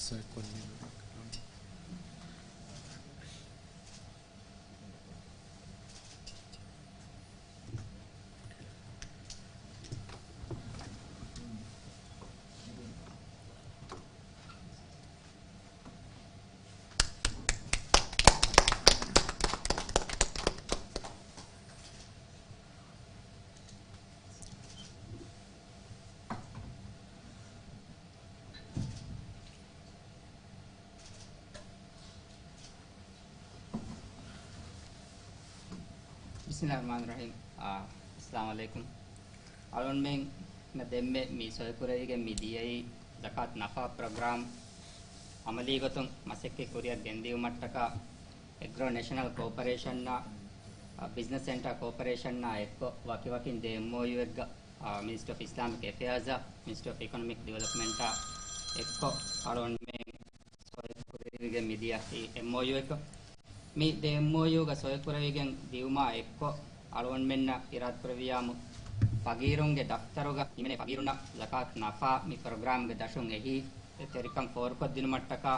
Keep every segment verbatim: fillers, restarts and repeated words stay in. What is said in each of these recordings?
ސޮއިކޮށްލީމަ. ބިސްމިﷲިއްރަޙްމާނިއްރަޙީމް. އާ، އައްސަލާމު ޢަލައިކުމް. އަޅުގަނޑުމެން ދެންމެ މި ސޮއިކުރެވިގެން މި ދިޔައީ ޒަކާތު ނަފާ ޕްރޮގްރާމް ޢަމަލީގޮތުން މަސައްކަތް ކުރިއަށް ގެންދިއުމަށްޓަކާ، އެގްރޯ ނޭޝަނަލް ކޯޕަރޭޝަންއާ، އާ، ބިޒްނަސް ސެންޓަރ ކޯޕަރޭޝަންއާ އެއްކޮށް ވަކިވަކިން ދެ އެމްއޯޔޫއެއްގަ، އާ، މިނިސްޓްރީ އޮފް އިސްލާމިކް އެފެއާޒްއާ، މިނިސްޓްރީ އޮފް އިކޮނޮމިކް ޑިވެލޮޕްމަންޓާ އެއްކޮށް އަޅުގަނޑުމެން ސޮއިކުރެވިގެން މިދިޔަ އެމްއޯޔޫއެއް. މި ދެ އެމްއޯޔޫގަ ސޮއިކުރެވިގެން ދިއުމާ އެއްކޮށް، އަޅުގަނޑުމެންނަށް އިރާދަކުރެއްވިޔާމު، ފަގީރުންގެ ދަފްތަރުގަ ހިމެނޭ ފަގީރުންނަށް ޒަކާތު ނަފާ މި ޕްރޮގްރާމްގެ ދަށުން އެހީތެރިކަން ފޯރުކޮށްދިނުމަށްޓަކާ،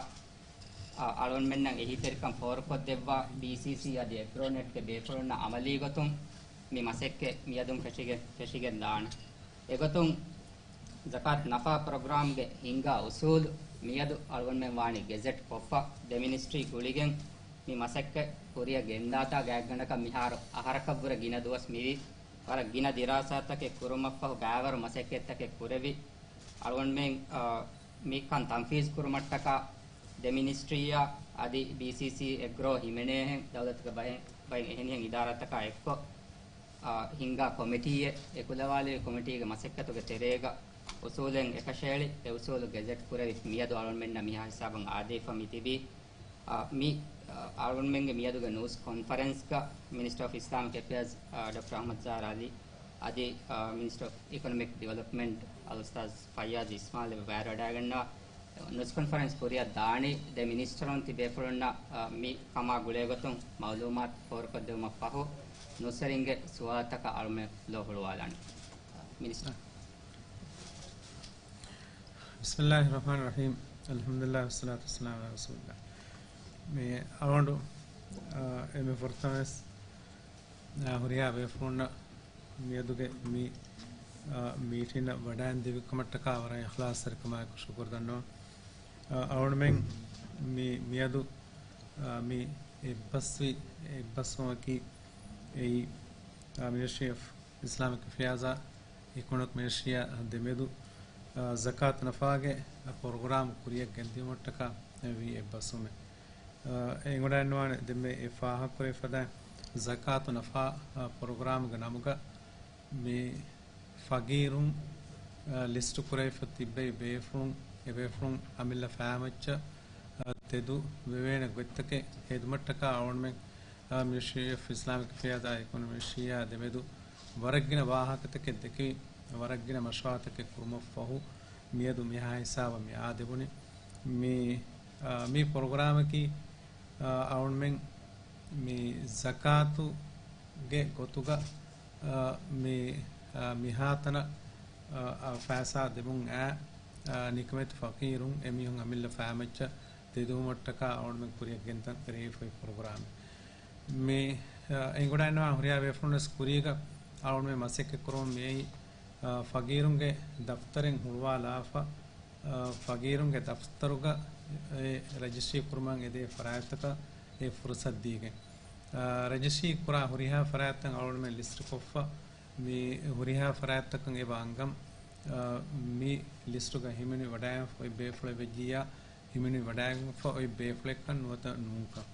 އަ، އަޅުގަނޑުމެންނަށް އެހީތެރިކަން ފޯރުކޮށްދެއްވާ ބީސީސީ އަދި އެގްރޯނެޓްގެ ބޭފުޅުންނަށް ޢަމަލީގޮތުން މި މަސައްކަތް މިއަދުން ފެށިގެން، ފެށިގެން ދާނެ. އެގޮތުން، ޒަކާތު ނަފާ ޕްރޮގްރާމްގެ ހިންގާ އުސޫލު މިއަދު އަޅުގަނޑުމެން ވާނީ ގެޒެޓް ކޮށްފަ، ދެ މިނިސްޓްރީ ގުޅިގެން މި މަސައްކަތް ކުރިއަށް ގެންދާތާ ގާތްގަނޑަކަށް މިހާރު އަހަރަކަށްވުރެ ގިނަ ދުވަސް މިވީ. ވަރަށް ގިނަ ދިރާސާތަކެއް ކުރުމަށްފަހު ބައިވަރު މަސައްކަތްތަކެއް ކުރެވި. އަޅުގަނޑުމެން، އާ، މިކަން ތަންފީޒް ކުރުމަށްޓަކާ ދެ މިނިސްޓްރީއާ އަދި ބީސީސީ އެގްރޯ ހިމެނޭހެން ދައުލަތުގެ ބައެއް، ބައެއް އެހެނިހެން އިދާރާތަކާ އެއްކޮށް، އާ، ހިންގާ ކޮމިޓީއެއް އެކުލަވާލެވި. ކޮމިޓީގެ މަސައްކަތުގެ ތެރޭގަ އުސޫލެއް އެކަށައެޅި، އެ އުސޫލު ގެޒެޓް ކުރެވި މިއަދު އަޅުގަނޑުމެންނަށް މިހާ ހިސާބަށް އާދެވިފަ މިތިބީ. އާ، މި، އާ، އަޅުގަނޑުމެންގެ މިއަދުގެ ނޫސް ކޮންފަރެންސްގަ މިނިސްޓަރ އޮފް އިސްލާމިކް އެފެއާޒް، އާ، ޑޮކްޓަރ އަޙްމަދު ޒާހިރު ޢަލީ އަދި، އާ، މިނިސްޓަރ އޮފް އިކޮނޮމިކް ޑިވެލޮޕްމެންޓް އަލްއުސްތާޛް ފައްޔާޒު އިސްމާޢީލް އެބަ ބައިވެރިވަޑައިގަންނަވާ. ނޫސް ކޮންފަރެންސް ކުރިއަށް ދާނީ ދެ މިނިސްޓަރުން ތިބޭފުޅުންނަށް، އާ، މި ކަމާ ގުޅޭގޮތުން މަޢުލޫމާތު ފޯރުކޮށްދެވުމަށް ފަހު، ނޫސްވެރިންގެ ސުވާލުތަކަށް އަޅުމެން ލޯ ހުޅުވާލާނެ. މިނިސްޓަރ. بسم الله الرحمن الرحيم. الحمد لله والصلاة والسلام على رسول الله. މި އަޅުގަނޑު، އާ، އެންމެ ފުރަތަމަވެސް، އާ، ހުރިހާ ބޭފުޅުންނަށް މިއަދުގެ މި، އާ، މީޓިންއަށް ވަޑައިން ދެއްވިކަމަށްޓަކާ ވަރަށް އިޚްލާޞްތެރިކަމާއެކު ޝުކުރު ދަންނަވަން. އާ، އަޅުގަނޑުމެން މި، މިއަދު، އާ، މި އެއްބަސްވި، އެއްބަސްވުމަކީ އެއީ، އާ، މިނިސްޓްރީ އޮފް އިސްލާމިކް އެފެއާޒާ އިކޮނޮމިކް މިނިސްޓްރީއާ ދެމެދު، އާ، ޒަކާތު ނަފާގެ ޕްރޮގްރާމް ކުރިއަށް ގެންދިއުމަށްޓަކާ ވީ އެއްބަސްވުމެއް. އާ، އެނގުނައިންނުވާނެ ދެންމެ އެ ފާހަގަކުރެވިފަދައިން ޒަކާތު ނަފާ، އާ، ޕްރޮގްރާމްގެ ނަމުގަ މި ފަގީރުން، އާ، ލިސްޓު ކުރެވިފަ ތިއްބެވި ބޭފުޅުން، އެ ބޭފުޅުން އަމިއްލަ ފައިމައްޗަށް، އާ، ތެދު ވެވޭނެ ގޮތްތަކެއް ހެދުމަށްޓަކާ އަޅުގަނޑުމެން، އާ، މިނިސްޓްރީ އޮފް އިސްލާމިކް އެފެއާޒާ އިކޮނޮމިކް މިނިސްޓްރީއާ ދެމެދު ވަރަށްގިނަ ވާހަކަތަކެއް ދެކެވި، ވަރަށްގިނަ މަޝްވަރާތަކެއް ކުރުމަށްފަހު، މިއަދު މިހާ ހިސާބަށް މި އާދެވުނީ. މި، އާ، މި ޕްރޮގްރާމަކީ، އާ، އަޅުގަނޑުމެން މި ޒަކާތުގެ ގޮތުގަ، އާ، މި، އާ، މިހާތަނަށް، އާ، އާ، ފައިސާ ދެމުން އައި، އާ، ނިކަމެތި ފަޤީރުން އެމީހުން އަމިއްލަ ފައިމައްޗަށް ތެދުވުމަށްޓަކާ އަޅުގަނޑުމެން ކުރިއަށް ގެންދަން ކުރެވިފައި ޕްރޮގްރާމެއް. މި، އާ، އެނގުނައިންނަވާ ހުރިހާ ބޭފުޅުންވެސް ކުރީގަ އަޅުގަނޑުމެން މަސައްކަތް ކުރަމުން މިއައީ، އާ، ފަގީރުންގެ ދަފްތަރެއް ހުޅުވާލާފަ، އާ، ފަގީރުންގެ ދަފްތަރުގަ އެ ރަޖިސްޓްރީ ކުރުމަށް އެދޭ ފަރާތްތަކަށް އެ ފުރުސަތު ދީގެން، އާ، ރަޖިސްޓްރީ ކުރާ ހުރިހާ ފަރާތްތައް އަޅުގަނޑުމެން ލިސްޓް ކޮށްފަ، މި ހުރިހާ ފަރާތްތަކަށް އެބަ އަންގަން، އާ، މި ލިސްޓުގަ ހިމެނި ވަޑައިގެންފަ އޮތް ބޭފުޅެއް ވެއްޖިއްޔާ، ހިމެނި ވަޑައިގެންފަ އޮތް ބޭފުޅެއްކަން ނުވަތަ ނޫންކަން.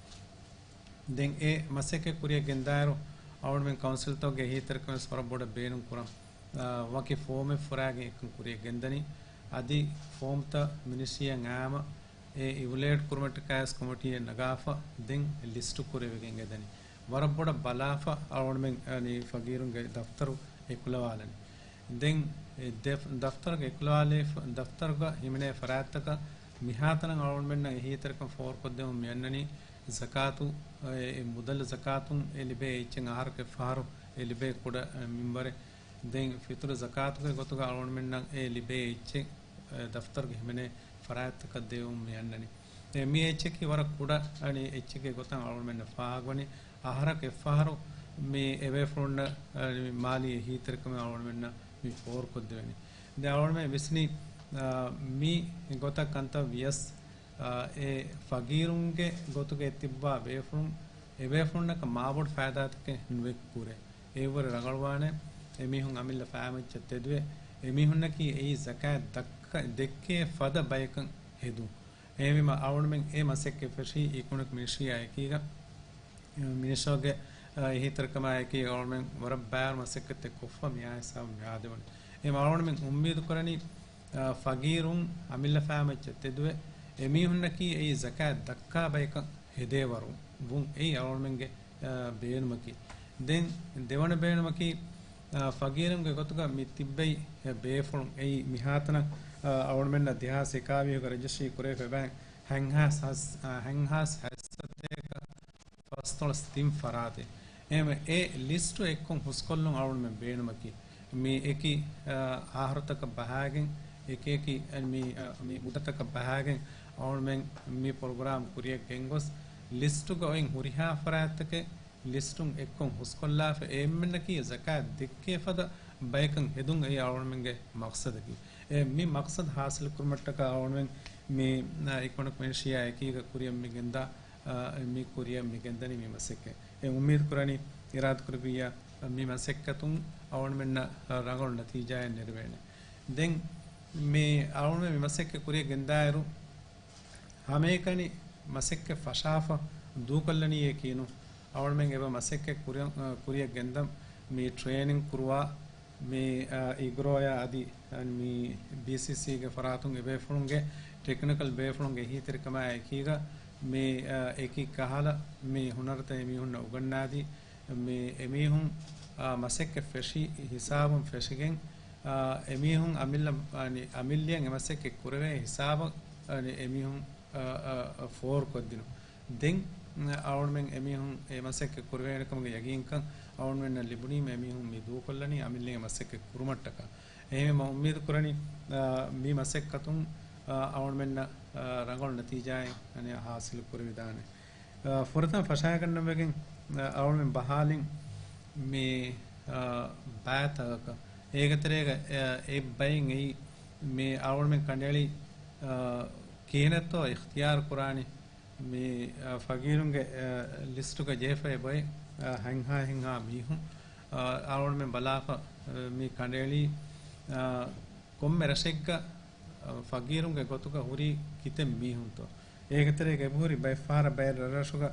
ދެން އެ މަސައްކަތް ކުރިއަށް ގެންދާއިރު، އަޅުގަނޑުމެން ކައުންސިލްތަކުގެ އެހީތެރިކަމެއް ވަރަށް ބޮޑަށް ބޭނުން ކުރަން، އާ، ވަކި ފޯމެއް ފުރާގެން އެކަން ކުރިއަށް ގެންދަނީ. އަދި ފޯމްތައް މިނިސްޓްރީއަށް އައިމަ، އެ އިވެލުއޭޓް ކުރުމަށްޓަކާވެސް ކޮމިޓީއެއް ނަގާފަ، ދެން ލިސްޓު ކުރެވިގެން އެދަނީ. ވަރަށް ބޮޑަށް ބަލާފަ އަޅުގަނޑުމެން، އަނި، ފަގީރުންގެ ދަފްތަރު އެކުލަވާލަނީ. ދެން އެ ދެ-، ދަފްތަރުގެ އެކުލަވާލެވިފަ، ދަފްތަރުގަ ހިމެނޭ ފަރާތްތަކަށް މިހާތަނަށް އަޅުގަނޑުމެންނަށް އެހީތެރިކަން ފޯރުކޮށްދެމުން މިއަންނަނީ ޒަކާތު، އެ، އެ މުދަލު ޒަކާތުން އެ ލިބޭ އެއްޗެއް އަހަރަކު އެއްފަހަރު އެ ލިބޭ ކުޑަ، އެ، މިންވަރެއް. ދެން ފިތުރު ޒަކާތުގެ ގޮތުގަ އަޅުގަނޑުމެންނަށް އެ ލިބޭ އެއްޗެއް އެ، ދަފްތަރުގެ ހިމެނޭ ފަރާތްތަކަށް ދެވުން މި އަންނަނީ. އެ، މި އެއްޗަކީ ވަރަށް ކުޑަ އަނި އެއްޗެކޭ ގޮތަށް އަޅުގަނޑުމެންނަށް ފާހަގަވަނީ. އަހަރަކު އެއްފަހަރު މި އެބޭފުޅުންނަށް އަނި މާލީ އެހީތެރިކަމެއް އަޅުގަނޑުމެންނަށް މި ފޯރުކޮށްދެވެނީ. ދެން އަޅުގަނޑުމެން ވިސްނީ، އާ، މި ގޮތަށް ކަންތައް ވިޔަސް، އާ، އެ ފަގީރުންގެ ގޮތުގައި ތިއްބާ ބޭފުޅުން، އެބޭފުޅުންނަކަށް މާބޮޑު ފައިދާތަކެއް ނުވެ ކުރޭ. އެއްވަރު ރަނގަޅުވާނެ، އެމީހުން އަމިއްލަ ފައިމައްޗަށް ތެދުވެ، އެމީހުންނަކީ އެއީ ޒަކާތް ދައްކަ، ދެއްކޭ ފަދަ ބަޔަކަށް ހެދުން. އެހެންވީމަ އަޅުގަނޑުމެން އެ މަސައްކަތް ފެށީ އިކޮނޮމިކް މިނިސްޓްރީއާ އެކީގަ، މިނިސްޓަރުގެ، އަ، އެހީތެރިކަމާ އެކީ އަޅުގަނޑުމެން ވަރަށް ބާރު މަސައްކަތެއް ކޮށްފަ މިއާ ހިސާބުން މި އާދެވުނީ. އެހެން އަޅުގަނޑުމެން އުއްމީދު ކުރަނީ، އަ، ފަގީރުން އަމިއްލަ ފައިމައްޗަށް ތެދުވެ، އެމީހުންނަކީ އެއީ ޒަކާތް ދައްކާ ބަޔަކަށް ހެދޭވަރު ވުން އެއީ އަޅުގަނޑުމެންގެ، އަ، ބޭނުމަކީ. ދެން ދެވަނަ ބޭނުމަކީ، އަ، ފަގީރުންގެ ގޮތުގަ މި ތިއްބެވި ބޭފުޅުން އެއީ މިހާތަނަށް، އަ، އަޅުގަނޑުމެންނަށް ދެހާސް އެކާވީހުގަ ރަޖިސްޓްރީ ކުރެވިފަ އެބައި ހަތްހާސް ހަސް-، އަ، ހަތްހާސް ހަތްސަތޭކަ ފަސްދޮޅަސް ތިން ފަރާތެއް. އެހެންވެ، އެ ލިސްޓު އެއްކޮށް ހުސްކޮށްލުން އަޅުގަނޑުމެން ބޭނުމަކީ، މި އެކި، އާ، އަހަރުތަކަށް ބަހާގެން، އެކި އެކި، އެ، މި، އާ، މި މުއްދަތަކަށް ބަހާގެން އަޅުގަނޑުމެން މި ޕްރޮގްރާމް ކުރިއަށް ގެންގޮސް، ލިސްޓުގަ އޮތް ހުރިހާ ފަރާތްތަކެއް ލިސްޓުން އެއްކޮށް ހުސްކޮށްލާފަ، އެ އެންމެންނަކީ ޒަކާތް ދެއްކޭ ފަދަ ބަޔަކަށް ހެދުން އެއީ އަޅުގަނޑުމެންގެ މަޤްޞަދަކީ. އެ މި މަޤްޞަދު ޙާޞިލުކުރުމަށްޓަކާ އަޅުގަނޑުމެން މި، އާ، އިކޮނޮމިކް މިނިސްޓްރީއާ އެކީގަ ކުރިއަށް މި ގެންދާ، އާ، މި ކުރިއަށް މި ގެންދަނީ މި މަސައްކަތް. އެ އުއްމީދު ކުރަނީ އިރާދަކުރެއްވިއްޔާ މި މަސައްކަތުން އަޅުގަނޑުމެންނަށް ރަނގަޅު ނަތީޖާއެއް ނެރެވޭނެ. ދެން މި އަޅުގަނޑުމެން މި މަސައްކަތް ކުރިއަށް ގެންދާއިރު، ހަމައެކަނި މަސައްކަތް ފަށާފަ ދޫކޮށްލަނީއޭ ކީނު، އަޅުގަނޑުމެން އެބަ މަސައްކަތް ކުރިއަށް، އަ، ކުރިއަށް ގެންދަން މި ޓްރޭނިން ކުރުވާ، މި، އަ، އިގްރޯޔާ އަދި، އަ، މި ބީސީސީގެ ފަރާތުން އެބޭފުޅުންގެ ޓެކްނިކަލް ބޭފުޅުންގެ އެހީތެރިކަމާ އެކީގަ މި، އަ، އެކި ކަހަލަ މި ހުނަރުތައް އެމީހުންނަށް އުގަންނާދީ، މި އެމީހުން، އާ، މަސައްކަތް ފެށި ހިސާބުން ފެށިގެން، އާ، އެމީހުން އަމިއްލަ، އަނި، އަމިއްލިއަށް އެ މަސައްކަތް ކުރެވޭ ހިސާބަށް، އަނި، އެމީހުން، އާ، އާ، ފޯރުކޮށްދިނުން. ދެން، އަޅުގަނޑުމެން އެމީހުން އެ މަސައްކަތް ކުރެވޭނެ ކަމުގެ ޔަގީންކަން އަޅުގަނޑުމެންނަށް ލިބުނީމަ އެމީހުން މި ދޫކޮށްލަނީ އަމިއްލައަށް މަސައްކަތް ކުރުމަށްޓަކާ. އެހެންވީމަ އުއްމީދު ކުރަނީ، އާ، މި މަސައްކަތުން، އާ، އަޅުގަނޑުމެންނަށް، އާ، ރަނގަޅު ނަތީޖާއެއް، އަނި، ހާސިލު ކުރެވިދާނެ. އާ، ފުރަތަމަ ފަށާގަންނަވެގެން، އާ، އަޅުގަނޑުމެން ބަހާލިން މި، އާ، ބައިތަކަކަށް. އޭގެ ތެރޭގަ، އާ، އެއް ބައެއް އެއީ މި އަޅުގަނޑުމެން ކަނޑައެޅި، އާ، ކިހިނެއްތޯ އިޚްތިޔާރު ކުރާނީ މި، އާ، ފަގީރުންގެ، އާ، ލިސްޓުގަ ޖެހިފައި ބޮއެ، އާ، ހަތްހާ ހަތްހާ މީހުން، އާ، އަޅުގަނޑުމެން ބަލާފަ، އާ، މި ކަނޑައެޅީ، އާ، ކޮންމެ ރަށެއްގަ ފަގީރުންގެ ގޮތުގަ ހުރީ ކިތައް މީހުންތޯ؟ އޭގެ ތެރޭގަ އެބަހުރި ބައެއް ފަހަރަށް ބައެއް ރަށްރަށުގަ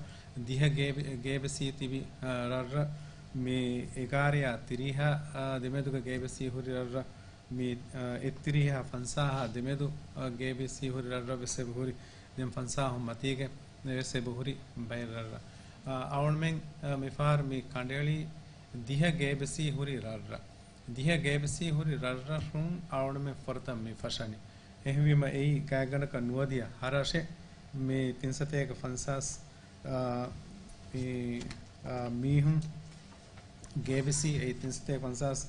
ދިހަ ގޭބި-، ގޭބިސީ ތިބި، އަ، ރަށްރަށް މި އެގާރަޔާ ތިރީހާ، އަ، ދެމެދުގަ ގޭބިސީ ހުރި ރަށްރަށް، މި، އަ، އެއްތިރީހާ ފަންސާހާ ދެމެދު، އަ، ގޭބިސީ ހުރި ރަށްރަށް ވެސް އެބަހުރި. ދެން ފަންސާހުން މަތީގެ ވެސް އެބަހުރި ބައެއް ރަށްރަށް. އަ، އަޅުގަނޑުމެން، އަ، މިފަހަރު މި ކަނޑައެޅީ ދިހަ ގޭބިސީ ހުރި ރަށްރަށް. ދިހަ ގޭބިސީ ހުރި ރަށްރަށުން އަޅުގަނޑުމެން ފުރަތަމަ މި ފަށަނީ. އެހެންވީމަ އެއީ ގާތްގަނޑަކަށް ނުވަދިހަ ހަ ރަށެއް މި ތިންސަތޭކަ ފަންސާސް، އާ، މި، އާ، މީހުން ގޭބިސީ އެއީ ތިންސަތޭކަ ފަންސާސް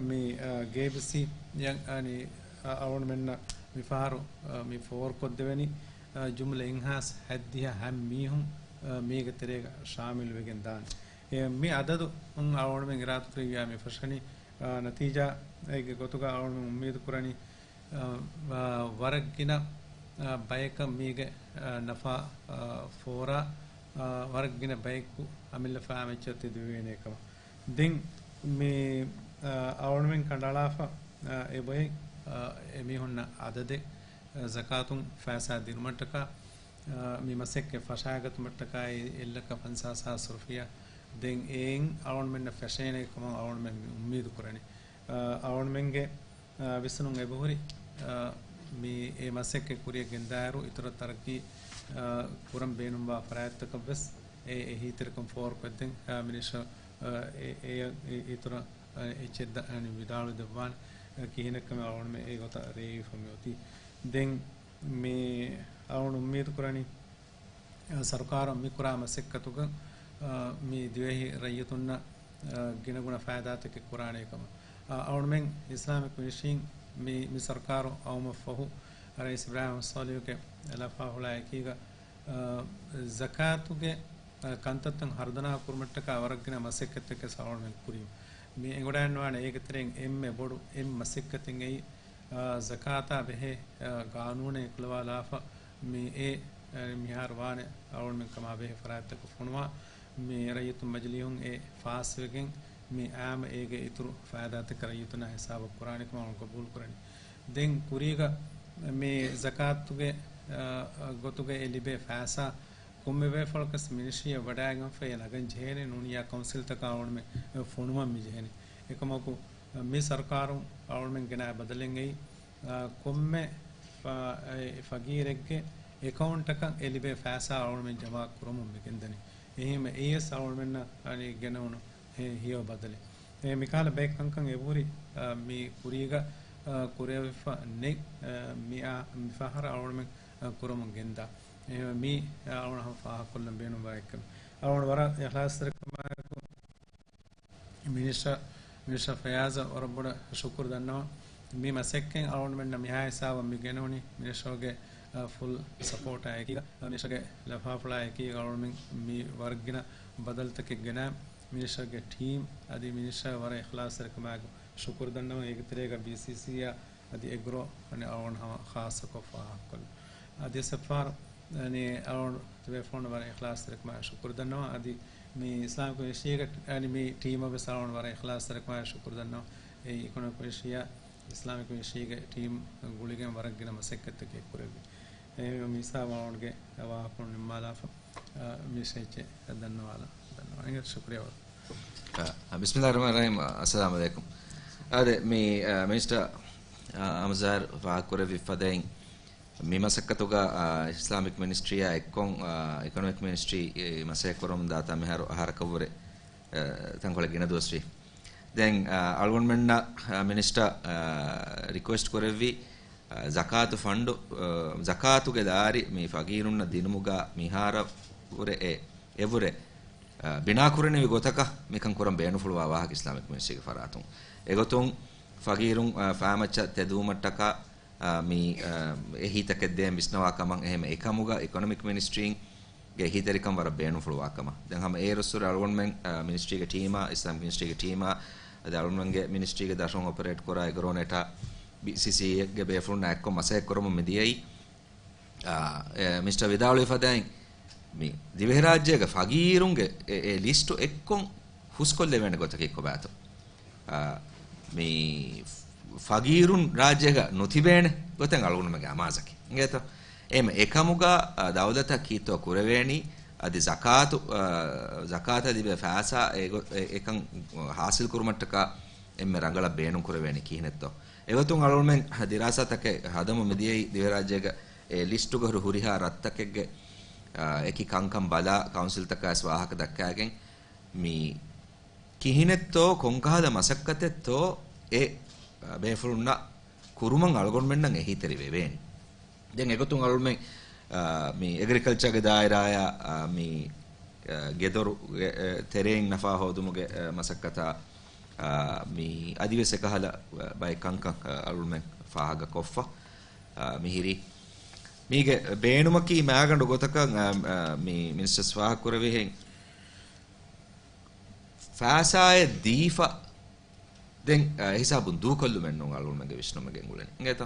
މި، އާ، ގޭބިސީ އަނި، އާ، އަޅުގަނޑުމެންނަށް މިފަހަރު، އާ، މި ފޯރުކޮށްދެވެނީ، އާ، ޖުމްލަ އެއްހާސް ހަތްދިހަ ހަ މީހުން، އާ، މީގެ ތެރޭގަ ޝާމިލުވެގެން ދާނެ. އެ، މި އަދަދު އަޅުގަނޑުމެން އިރާދަކުރެއްވިޔާ މި ފަށަނީ، އާ، ނަތީޖާއެއްގެ ގޮތުގަ އަޅުގަނޑުމެން އުއްމީދު ކުރަނީ، އާ، ވަރަށް ގިނަ، އާ، ބަޔަކަށް މީގެ، އާ، ނަފާ، އާ، ފޯރާ، އާ، ވަރަށް ގިނަ ބަޔަކު އަމިއްލަ ފައިމައްޗަށް ތެދުވޭނެ ކަމަށް. ދެން މި، އާ، އަޅުގަނޑުމެން ކަނޑައަޅާފަ، އާ، އެބައި، އާ، އެމީހުންނަށް އަދަދެއް، އާ، ޒަކާތުން ފައިސާ ދިނުމަށްޓަކާ، އާ، މި މަސައްކަތް ފަށާގަތުމަށްޓަކާ އެއް ލައްކަ ފަންސާސް ހާސް ރުފިޔާ ދެން އެއިން އަޅުގަނޑުމެންނަށް ފެށޭނެ ކަމަށް އަޅުގަނޑުމެން މި އުއްމީދު ކުރަނީ. އާ، އަޅުގަނޑުމެންގެ، އާ، ވިސްނުން އެބަހުރި، އާ، މި އެ މަސައްކަތް ކުރިއަށް ގެންދާއިރު އިތުރަށް ތަރައްޤީ، އާ، ކުރަން ބޭނުންވާ ފަރާތްތަކަށް ވެސް އެ އެހީތެރިކަން ފޯރުކޮށްދޭން، އާ، މިނިސްޓަރ، އާ، އެ، އެ، އެ، އިތުރަށް، އާ، އެއްޗެއް ދަ-، އަނި ވިދާޅުވެ ދެއްވާނެ، އާ، ކިހިނެއްކަމެއް އަޅުގަނޑުމެން އެ ގޮތަށް ރޭވިފަ މި އޮތީ. ދެން މި އަޅުގަނޑު އުއްމީދު ކުރަނީ، ސަރުކާރަށް މި ކުރާ މަސައްކަތުގަ، އާ، މި ދިވެހި ރައްޔިތުންނަށް، އާ، ގިނަގުނަ ފައިދާތަކެއް ކުރާނޭ ކަމަށް. އާ، އަޅުމެން އިސްލާމިކް މިނިސްޓްރީން، މި، މި ސަރުކާރު އައުމަށްފަހު، ރައީސް އިބްރާހިމް ސޯލިހުގެ ލަފާފުޅާ އެކީގަ، އަ، ޒަކާތުގެ، އަ، ކަންތައްތައް ހަރުދަނާ ކުރުމަށްޓަކާ ވަރަށްގިނަ މަސައްކަތްތަކެއް އަޅުގަނޑުމެން ކުރިޔު. މި އެނގިވަޑައިގަންނަވާނެ އޭގެ ތެރެއިން އެންމެ ބޮޑު، އެންމެ މަސައްކަތެއް އެއީ، އާ، ޒަކާތާ ބެހޭ، އާ، ގާނޫނެއް އެކުލަވާލާފަ މި އެ، އާ، މިހާރު ވާނެ އަޅުގަނޑުމެން ކަމާ ބެހޭ ފަރާތްތަކަށް ފޮނުވާ މި ރައްޔިތުން މަޖިލީހުން އެ ފާސްވެގެން މި އާއްމު އޭގެ އިތުރު ފައިދާތަކެއް ރައްޔިތުންނާ ހިސާބަށް ކުރާނެ ކަމަށް އަޅުގަނޑު ގަބޫލު ކުރަނީ. ދެން ކުރީގަ މި ޒަކާތުގެ، އާ، ގޮތުގަ އެ ލިބޭ ފައިސާ ކޮންމެ ބޭފުޅަކަސް މިނިސްޓްރީއަށް ވަޑައިގެންފަ އެ ނަގަން ޖެހޭނެ ނޫނިއްޔާ ކައުންސިލްތަކަށް އަޅުގަނޑުމެން ފޮނުވަން މި ޖެހެނީ. އެކަމަކު، މި ސަރުކާރުން އަޅުގަނޑުމެން ގެނައި ބަދަލެއް އެއީ، އާ، ކޮންމެ ފަ-، އެ، ފަގީރެއްގެ އެކައުންޓަކަށް އެ ލިބޭ ފައިސާ އަޅުގަނޑުމެން ޖަމާ ކުރަމުން މި ގެންދަނީ. އެހެންވެ، އެއީވެސް އަޅުގަނޑުމެންނަށް އަނި ގެނައުނު ހެ-، ހެޔޮ ބަދަލެއް. އެ، މިކަހަލަ ބައެއް ކަންކަން އެބަހުރި، އާ، މި ކުރީގަ، އާ، ކުރެވިފަ ނެތް، އާ، މި އާ، މި ފަހަރަށް އަޅުގަނޑުމެން، އާ، ކުރަމުން ގެންދާ. އެހެންވެ، މި، އާ، އަޅުގަނޑު ހަމަ ފާހަގަކޮށްލަން ބޭނުންވާ އެއްކަމެއް. އަޅުގަނޑު ވަރަށް އިޚްލާޞްތެރިކަމާއެކު މިނިސްޓަރ، މިނިސްޓަރ ފަޔާޒަށް ވަރަށް ބޮޑަށް ޝުކުރު ދަންނަވަން. މި މަސައްކަތް އަޅުގަނޑުމެންނަށް މިހާ ހިސާބަށް މި ގެނުނީ މިނިސްޓަރގެ، އަ، ފުލް ސަޕޯޓާ އެކީގަ، މިނިސްޓަރގެ ލަފާފުޅާ އެކީގަ އަޅުގަނޑުމެން މި ވަރަށްގިނަ ބަދަލުތަކެއް ގެނަ މިނިސްޓަރގެ ޓީމް އަދި މިނިސްޓަރ ވަރަށް އިޚްލާޞްތެރިކަމާއެކު ޝުކުރު ދަންނަވަން. އޭގެ ތެރޭގަ ބީސީސީއާ އަދި އެގްރޯ އަނެއް އަޅުގަނޑު ހަމަ ޚާއްޞަކޮށް ފާހަގަކޮށްލަން. އަދި އެއްފަހަރު އަނެއް އަޅުގަނޑު ތިބޭފުޅުން ވަރަށް އިޚްލާޞްތެރިކަމާއެކު ޝުކުރު ދަންނަވަން. އަދި މި އިސްލާމިކް މިނިސްޓްރީގެ އަނެއް މި ޓީމަށް ވެސް އަޅުގަނޑު ވަރަށް އިޚްލާޞްތެރިކަމާއެކު ޝުކުރު ދަންނަވަން. އެ އިކޮނޮމިކް މިނިސްޓްރީއާ އިސްލާމިކް މިނިސްޓްރީގެ ޓީމް ގުޅިގެން ވަރަށް ގިނަ މަސައްކަތްތަކެއް ކުރެއްވި. އެހެންވެ، މި ހިސާބަށް އަޅުގަނޑުގެ ވާހަކަފުޅު ނިންމާލާފަ، އަ، މި ސެއްޗެއް ދަންނަވާލަން. ދަންނަވަން. އިނގޭ، ޝުކުރިއްޔާ ވަރަށް. އަ، އަ، ބިސްމިއްލާހިއްރަޙްމާނިއްރަޙީމް. އައްސަލާމު ޢަލައިކުމް. އާދެ، މި، އަ، މިނިސްޓަރ، އަ، އަހްމަދު ޒާހިރު ފާހަގަކުރެއްވި ފަދައިން، މި މަސައްކަތުގަ، އާ، އިސްލާމިކް މިނިސްޓްރީއާ އެއްކޮށް، އާ، އިކޮނޮމިކް މިނިސްޓްރީ، އެ، މަސައްކަތް ކުރަމުން ދާތާ މިހާރު އަހަރަކަށްވުރެ، އާ، ތަންކޮޅެއް ގިނަ ދުވަސްވީ. ދެން، އާ، އަޅުގަނޑުމެންނަށް، އާ، މިނިސްޓަރ، އާ، ރިކުއެސްޓް ކުރެއްވި، އާ، ޒަކާތު ފަންޑު، އާ، ޒަކާތުގެ ލާރި މި ފަގީރުންނަށް ދިނުމުގަ މިހާރަށްވުރެ އެ، އެވުރެ، އާ، ބިނާކުރަނިވި ގޮތަކަށް މިކަން ކުރަން ބޭނުންފުޅުވާ ވާހަކަ އިސްލާމިކް މިނިސްޓްރީގެ ފަރާތުން. އެގޮތުން ފަގީރުން، އާ، ފާމައްޗަށް ތެދުވުމަށްޓަކާ އާ، މި، އާ، އެހީތަކެއް ދޭން ވިސްނަވާ ކަމަށް އެހެން އެކަމުގަ އިކޮނޮމިކް މިނިސްޓްރީގެ އެހީތެރިކަން ވަރަށް ބޭނުންފުޅުވާ ކަމަށް. ދެން ހަމަ އޭރުއްސުރެ އަޅުގަނޑުމެން، އާ، މިނިސްޓްރީގެ ޓީމާ، އިސްލާމިކް މިނިސްޓްރީގެ ޓީމާ، އަދި އަޅުގަނޑުމެންގެ މިނިސްޓްރީގެ ދަށުން އޮޕަރޭޓް ކުރާ އެގްރޯނެޓާ، ބީސީސީއޭގެ ބޭފުޅުންނާ އެއްކޮށް މަސައްކަތް ކުރަމުން މިދިޔައީ. އާ، އެ، މިސްޓަރ ވިދާޅުވި ފަދައިން، މި ދިވެހިރާއްޖޭގެ ފަގީރުންގެ އެ، އެ ލިސްޓު އެއްކޮށް ހުސްކޮށްލެވޭނެ ގޮތަކީ ކޮބާތޯ؟ އާ، މި ފަގީރުން ރާއްޖޭގަ ނުތިބޭނެ ގޮތެއް އަޅުގަނޑުމެންގެ އަމާޒަކީ. އިނގޭތޯ؟ އެހެން އެކަމުގަ، އާ، ދައުލަތަށް ކީއްތޯ ކުރެވޭނީ، އަދި ޒަކާތު، އާ، ޒަކާތަށް ލިބޭ ފައިސާ އެ ގޮ-، އެ-، އެކަން ހާސިލް ކުރުމަށްޓަކާ އެންމެ ރަނގަޅަށް ބޭނުން ކުރެވޭނީ ކިހިނެއްތޯ؟ އެގޮތުން އަޅުގަނޑުމެން ދިރާސާތަކެއް ހަދަމުން މިދިޔައީ ދިވެހިރާއްޖޭގަ އެ ލިސްޓުގަ ހުރި ހުރިހާ ރަށްތަކެއްގެ، އާ، އެކި ކަންކަން ބަލާ ކައުންސިލްތަކާ ވެސް ވާހަކަ ދައްކާގެން މި ކިހިނެއްތޯ ކޮންކަހަލަ މަސައްކަތެއްތޯ އެ، އާ، ބޭފުޅުންނަށް ކުރުމަށް އަޅުގަނޑުމެންނަށް އެހީތެރި ވެވޭނެ. ދެން އެގޮތުން އަޅުމެން، އާ، މި އެގްރިކަލްޗާގެ ދާއިރާއާ، އާ، މި، އާ، ގެދޮރުގެ، އެ، ތެރެއިން ނަފާ ހޯދުމުގެ، އެ، މަސައްކަތާ، އާ، މި އަދިވެސް އެކަހަލަ، އާ، ބައެއް ކަންކަން، އާ، އަޅުމެން ފާހަގަކޮށްފަ، އާ، މިހިރީ. މީގެ ބޭނުމަކީ މާގަނޑު ގޮތަކަށް، އާ، އާ، މި މިނިސްޓަރސް ފާހަގަކުރެވިހެން ފައިސާއެއް ދީފަ ދެން، އަ، އެހިސާބުން ދޫކޮށްލުމެއް ނޫން އަޅުގަނޑުމެންގެ ވިސްނުމެއް ގެންގުޅެނީ. އިނގޭތޯ؟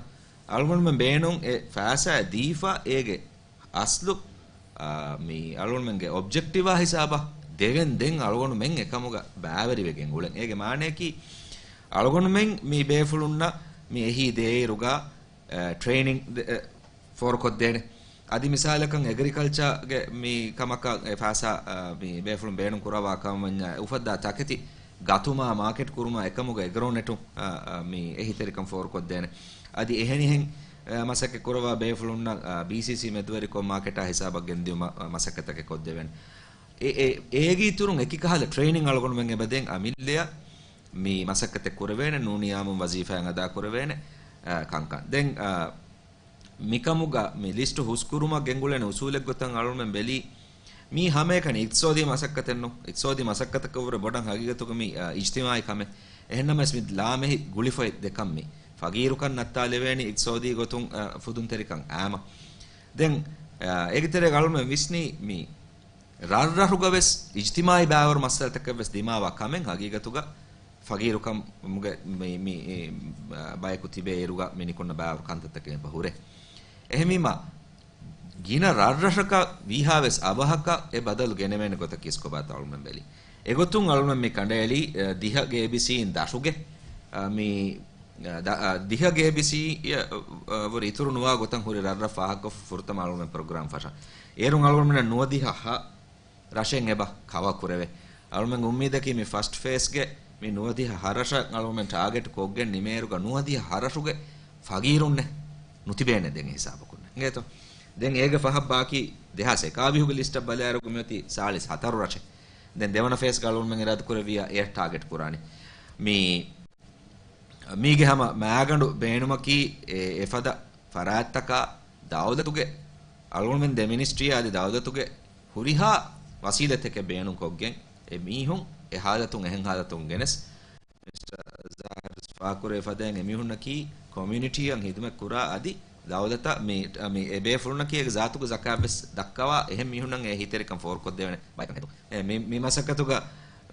އަޅުގަނޑުމެން ބޭނުން އެ ފައިސާއެއް ދީފަ އޭގެ އަސްލު، އަ، މި އަޅުގަނޑުމެންގެ އޮބްޖެކްޓިވާ ހިސާބަށް ދެވެން ދެން އަޅުގަނޑުމެން އެކަމުގަ ބައިވެރިވެގެން ގުޅެން. އޭގެ މާނަޔަކީ އަޅުގަނޑުމެން މި ބޭފުޅުންނަށް މި އެހީ ދޭއިރުގަ، އަ، ޓްރެއިނިން ދެ-، އަ، ފޯރުކޮށްދޭނެ. އަދި މިސާލަކަށް އެގްރިކަލްޗާގެ މި ކަމަކަށް އެ ފައިސާ، އަ، މި ބޭފުޅުން ބޭނުން ކުރައްވާ ކަމަށް ވަންޏާ އެ އުފައްދާ ތަކެތި ގަތުމާ މާކެޓް ކުރުމާ އެކަމުގަ އެގްރޯނެޓުން، އަ، އަ، މި އެހީތެރިކަން ފޯރުކޮށްދޭނެ. އަދި އެހެނިހެން، އަ، މަސައްކަތް ކުރައްވާ ބޭފުޅުންނަށް، އަ، ބީސީސީ މެދުވެރިކޮށް މާކެޓާ ހިސާބަށް ގެންދިއުމަށް، އަ، މަސައްކަތްތަކެއް ކޮށްދެވޭނެ. އެ، އެ، އޭގެ އިތުރުން އެކި ކަހަލަ ޓްރެއިނިން އަޅުގަނޑުމެން އެބަދޭން އަމިއްލަޔަށް މި މަސައްކަތެއް ކުރެވޭނެ، ނޫނިއްޔާމުން ވަޒީފާއެއް އަދާ ކުރެވޭނެ، އަ، ކަންކަން. ދެން، އަ، މިކަމުގަ މި ލިސްޓު ހުސްކުރުމަށް ގެންގުޅޭނެ އުސޫލެއްގޮތަށް އަޅުމެން ބެލީ، މީ ހަމައެކަނި އިޤްތިޞާދީ މަސައްކަތެއްނު. އިޤްތިޞާދީ މަސައްކަތަކަށްވުރެ ބޮޑަށް ހަގީގަތުގަ މީ، އަ، އިޖްތިމާޢީ ކަމެއް. އެހެންނަމަވެސް މި ލާމެހި ގުޅިފައި ދެކަން މީ. ފަގީރުކަން ނައްތާލެވޭނީ އިގްތިސޯދީ ގޮތުން، އަ، ފުދުންތެރިކަން އާމަ. ދެން، އަ، އޭގެ ތެރޭގަ އަޅުމެން ވިސްނީ މި ރަށްރަށުގަ ވެސް އިޖްތިމާއީ ބައިވަރު މައްސަލަތަކެއް ވެސް ދިމާވާ ކަމެއް ހަގީގަތުގަ ފަގީރުކަމުގެ މި، މި، އެ، ބަޔަކު ތިބޭ އިރުގަ މި ނިކުންނަ ބައިވަރު ކަންތައްތަކެއް އެބަ ހުރޭ. އެހެންވީމަ، ގިނަ ރަށްރަށަކަށް ވީހާވެސް އަވަހަކަށް އެ ބަދަލު ގެނެވޭނެ ގޮތަކީ އިސްކޮބާތޯ އަޅުމެން ބެލީ. އެގޮތުން އަޅުމެން މި ކަނޑައެޅީ، އެ، ދިހަ ގޭބިސީއިން ދަށުގެ، އަ، މި، އަ، ދަ-، އަ، ދިހަ ގޭބިސީ، އަ، އަ، ވުރެ އިތުރު ނުވާ ގޮތަށް ހުރި ރަށްރަށް ފާހަގަކޮށް ފުރަތަމަ އަޅުމެން ޕްރޮގްރާމް ފަށާ. އޭރުން އަޅުމެންނަށް ނުވަދިހަ ހަ ރަށެއް އެބަ ކަވަރ ކުރެވޭ. އަޅުމެން އުއްމީދަކީ މި ފަސްޓް ފޭސްގެ މި ނުވަދިހަ ހަ ރަށަށް އަޅުމެން ޓާގެޓް ކޮށްގެން ނިމޭއިރުގަ ނުވަދިހަ ހަ ރަށުގެ ފަގީރުންނެއް ނުތިބޭނެ ދެން ހިސާބަކުން. އިނގޭތޯ؟ ދެން އޭގެ ފަހަށް ބާކީ ދެހާސް އެކާވީހުގެ ލިސްޓަށް ބަލާއިރުގަ މިއޮތީ ސާޅީސް ހަތަރު ރަށެއް. ދެން ދެވަނަ ފޭސްގަ އަޅުމެން އިރާދަކުރެއްވިއްޔާ އެއަށް ޓާގެޓް ކުރާނީ. މި މީގެ ހަމަ މައިގަނޑު ބޭނުމަކީ، އެ، އެފަދަ ފަރާތްތަކާ ދައުލަތުގެ، އަޅުގަނޑުމެން ދެ މިނިސްޓްރީ އަދި ދައުލަތުގެ ހުރިހާ ވަސީލަތެކެއް ބޭނުންކޮށްގެން، އެ މީހުން އެ ހާލަތުން އެހެން ހާލަތުން ގެނެސް، މިނިސްޓަރ ޒާހިރު ފާހަގަކުރެވި ފަދައިން އެމީހުންނަކީ ކޮމިއުނިޓީއަށް ހިދުމަތް ކުރާ އަދި ދައުލަތަށް މި، މި އެބޭފުޅުންނަކީ އޭގެ ޒާތުގެ ޒަކާތްވެސް ދައްކަވާ އެހެން މީހުންނަށް އެ އެހީތެރިކަން ފޯރުކޮށްދެވޭނެ ބަޔަކަށް ހެދުން. އެ، މި، މި މަސައްކަތުގަ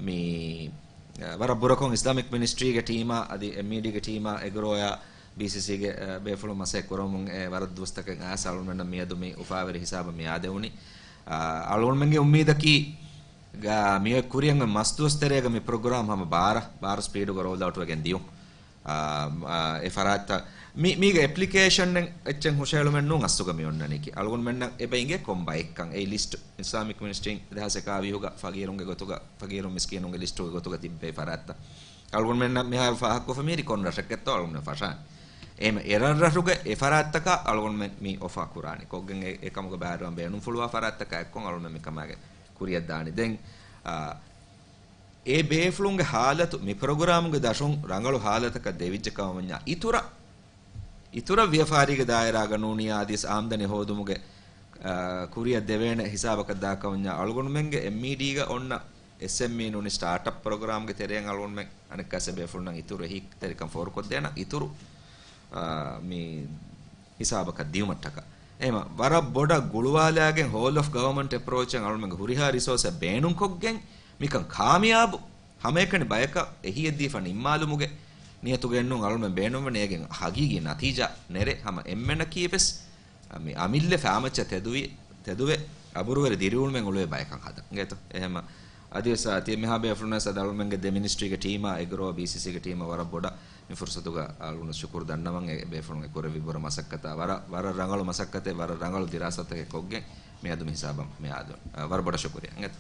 މި، އަ، ވަރަށް ބުރަކޮށް އިސްލާމިކް މިނިސްޓްރީގެ ޓީމާ އަދި އެމްއީޑީގެ ޓީމާ އެގްރޯއާ ބީސީސީގެ، އަ، ބޭފުޅުން މަސައްކަތް ކުރަމުން އެ ވަރަށް ދުވަސްތަކެއް އައިސް އަޅުގަނޑުމެންނަށް މިއަދު މި އުފާވެރި ހިސާބަށް މި އާދެވުނީ. އަ، އަޅުގަނޑުމެންގެ އުއްމީދަކީ ގ-، މިއޮތް ކުރިއަށް މި މަސްދުވަސް ތެރޭގަ މި ޕްރޮގްރާމް ހަމަ ބާރަ، ބާރަ ސްޕީޑުގަ ރޯލްއައުޓްވެގެން ދިޔުން. އާ، އާ، އެ ފަރާތްތައް މި، މީގެ އެޕްލިކޭޝަންއެއް އެއްޗެއް ހުށައެޅުމެއް ނޫން އަސްލުގަ މި އޮންނަނީކީ. އަޅުގަނޑުމެންނަށް އެބަ އިނގޭ ކޮން ބައެއްކަން. އެ ލިސްޓް އިސްލާމިކް މިނިސްޓްރީން ދެހާސް އެކާވީހުގަ ފަގީރުންގެ ގޮތުގަ، ފަގީރުން މިސްކީނުންގެ ލިސްޓުގެ ގޮތުގަ ތިއްބެވި ފަރާތްތައް. އަޅުގަނޑުމެންނަށް މިހާރު ފާހަގަކޮށްފަ މީރި ކޮން ރަށެއްގެތޯ އަޅުގަނޑުމެން ފަށާނެ. އެހެން އެ ރަށްރަށުގެ އެ ފަރާތްތަކަށް އަޅުގަނޑުމެން މި އޮފާ ކުރާނެ. ކޮށްގެން އެ، އެކަމުގެ ބައިވެރިވާން ބޭނުންފުޅުވާ ފަރާތްތަކާ އެއްކޮށް އަޅުގަނޑުމެން މިކަމާގެ ކުރިއަށް ދާނީ. ދެން، އާ، އެ ބޭފުޅުންގެ ހާލަތު މި ޕްރޮގްރާމުގެ ދަށުން ރަނގަޅު ހާލަތަކަށް ދެވިއްޖެ ކަމަށް ވަންޏާ، އިތުރަށް، އިތުރަށް ވިޔަފާރީގެ ދާއިރާގަ ނޫނިއްޔާ އަދިވެސް އާމްދަނީ ހޯދުމުގެ، އާ، ކުރިއަށް ދެވޭނެ ހިސާބަކަށް ދާކަމަށް ވަންޏާ، އަޅުގަނޑުމެންގެ އެމްއީޑީގަ އޮންނަ އެސްއެމްއީ ނޫނީ ސްޓާޓްއަޕް ޕްރޮގްރާމްގެ ތެރެއިން އަޅުގަނޑުމެން އަނެއްކާސް އެ ބޭފުޅުންނަށް އިތުރު އެހީތެރިކަން ފޯރުކޮށްދޭނަން އިތުރު، އާ، މި ހިސާބަކަށް ދިޔުމަށްޓަކާ. އެހެމަ ވަރަށް ބޮޑަށް ގުޅުވާލާގެން ހޯލް އޮފް ގަވަމަންޓް އެޕްރޯޗެއް އަޅުމެންގެ ހުރިހާ ރިސޯސްއެއް ބޭނުންކޮށްގެން މިކަން ކާމިޔާބު ހަމައެކަނި ބަޔަކަށް އެހީއެއްދީފަ ނިންމާލުމުގެ ނިޔަތުގައެއްނޫން އަޅުމެން ބޭނުންވަނީ އޭގެން ހަގީގީ ނަތީޖާ ނެރެ ހަމަ އެންމެނަކީ ވެސް މި އަމިއްލަ ފާމައްޗަށް ތެދުވި، ތެދުވެ އަބުރުވެރި ދިރިއުޅުމެއް އުޅުވޭ ބަޔަކަށް ހަދަން. އިނގޭތޯ؟ އެހެމަ އަދިވެސް ތި މިހާ ބޭފުޅުންވެސް އަދި އަޅުމެންގެ ދެ މިނިސްޓްރީގެ ޓީމާ އެގްރޯ ބީސީސީގެ ޓީމަށް ވަރަށް ބޮޑަށް މި ފުރުސަތުގަ އަޅުގަނޑު ޝުކުރު ދަންނަވަން އެ ބޭފުޅުން އެ ކުރެއްވި ބުރަ މަސައްކަތާ ވަރަށް، ވަރަށް ރަނގަޅު މަސައްކަތެއް، ވަރަށް ރަނގަޅު ދިރާސާތަކެއް ކޮށްގެން މިއަދު މި ހިސާބަށް މި އާދުން. އަ، ވަރަށް ބޮޑަށް ޝުކުރިއްޔާ. އިނގޭތޯ؟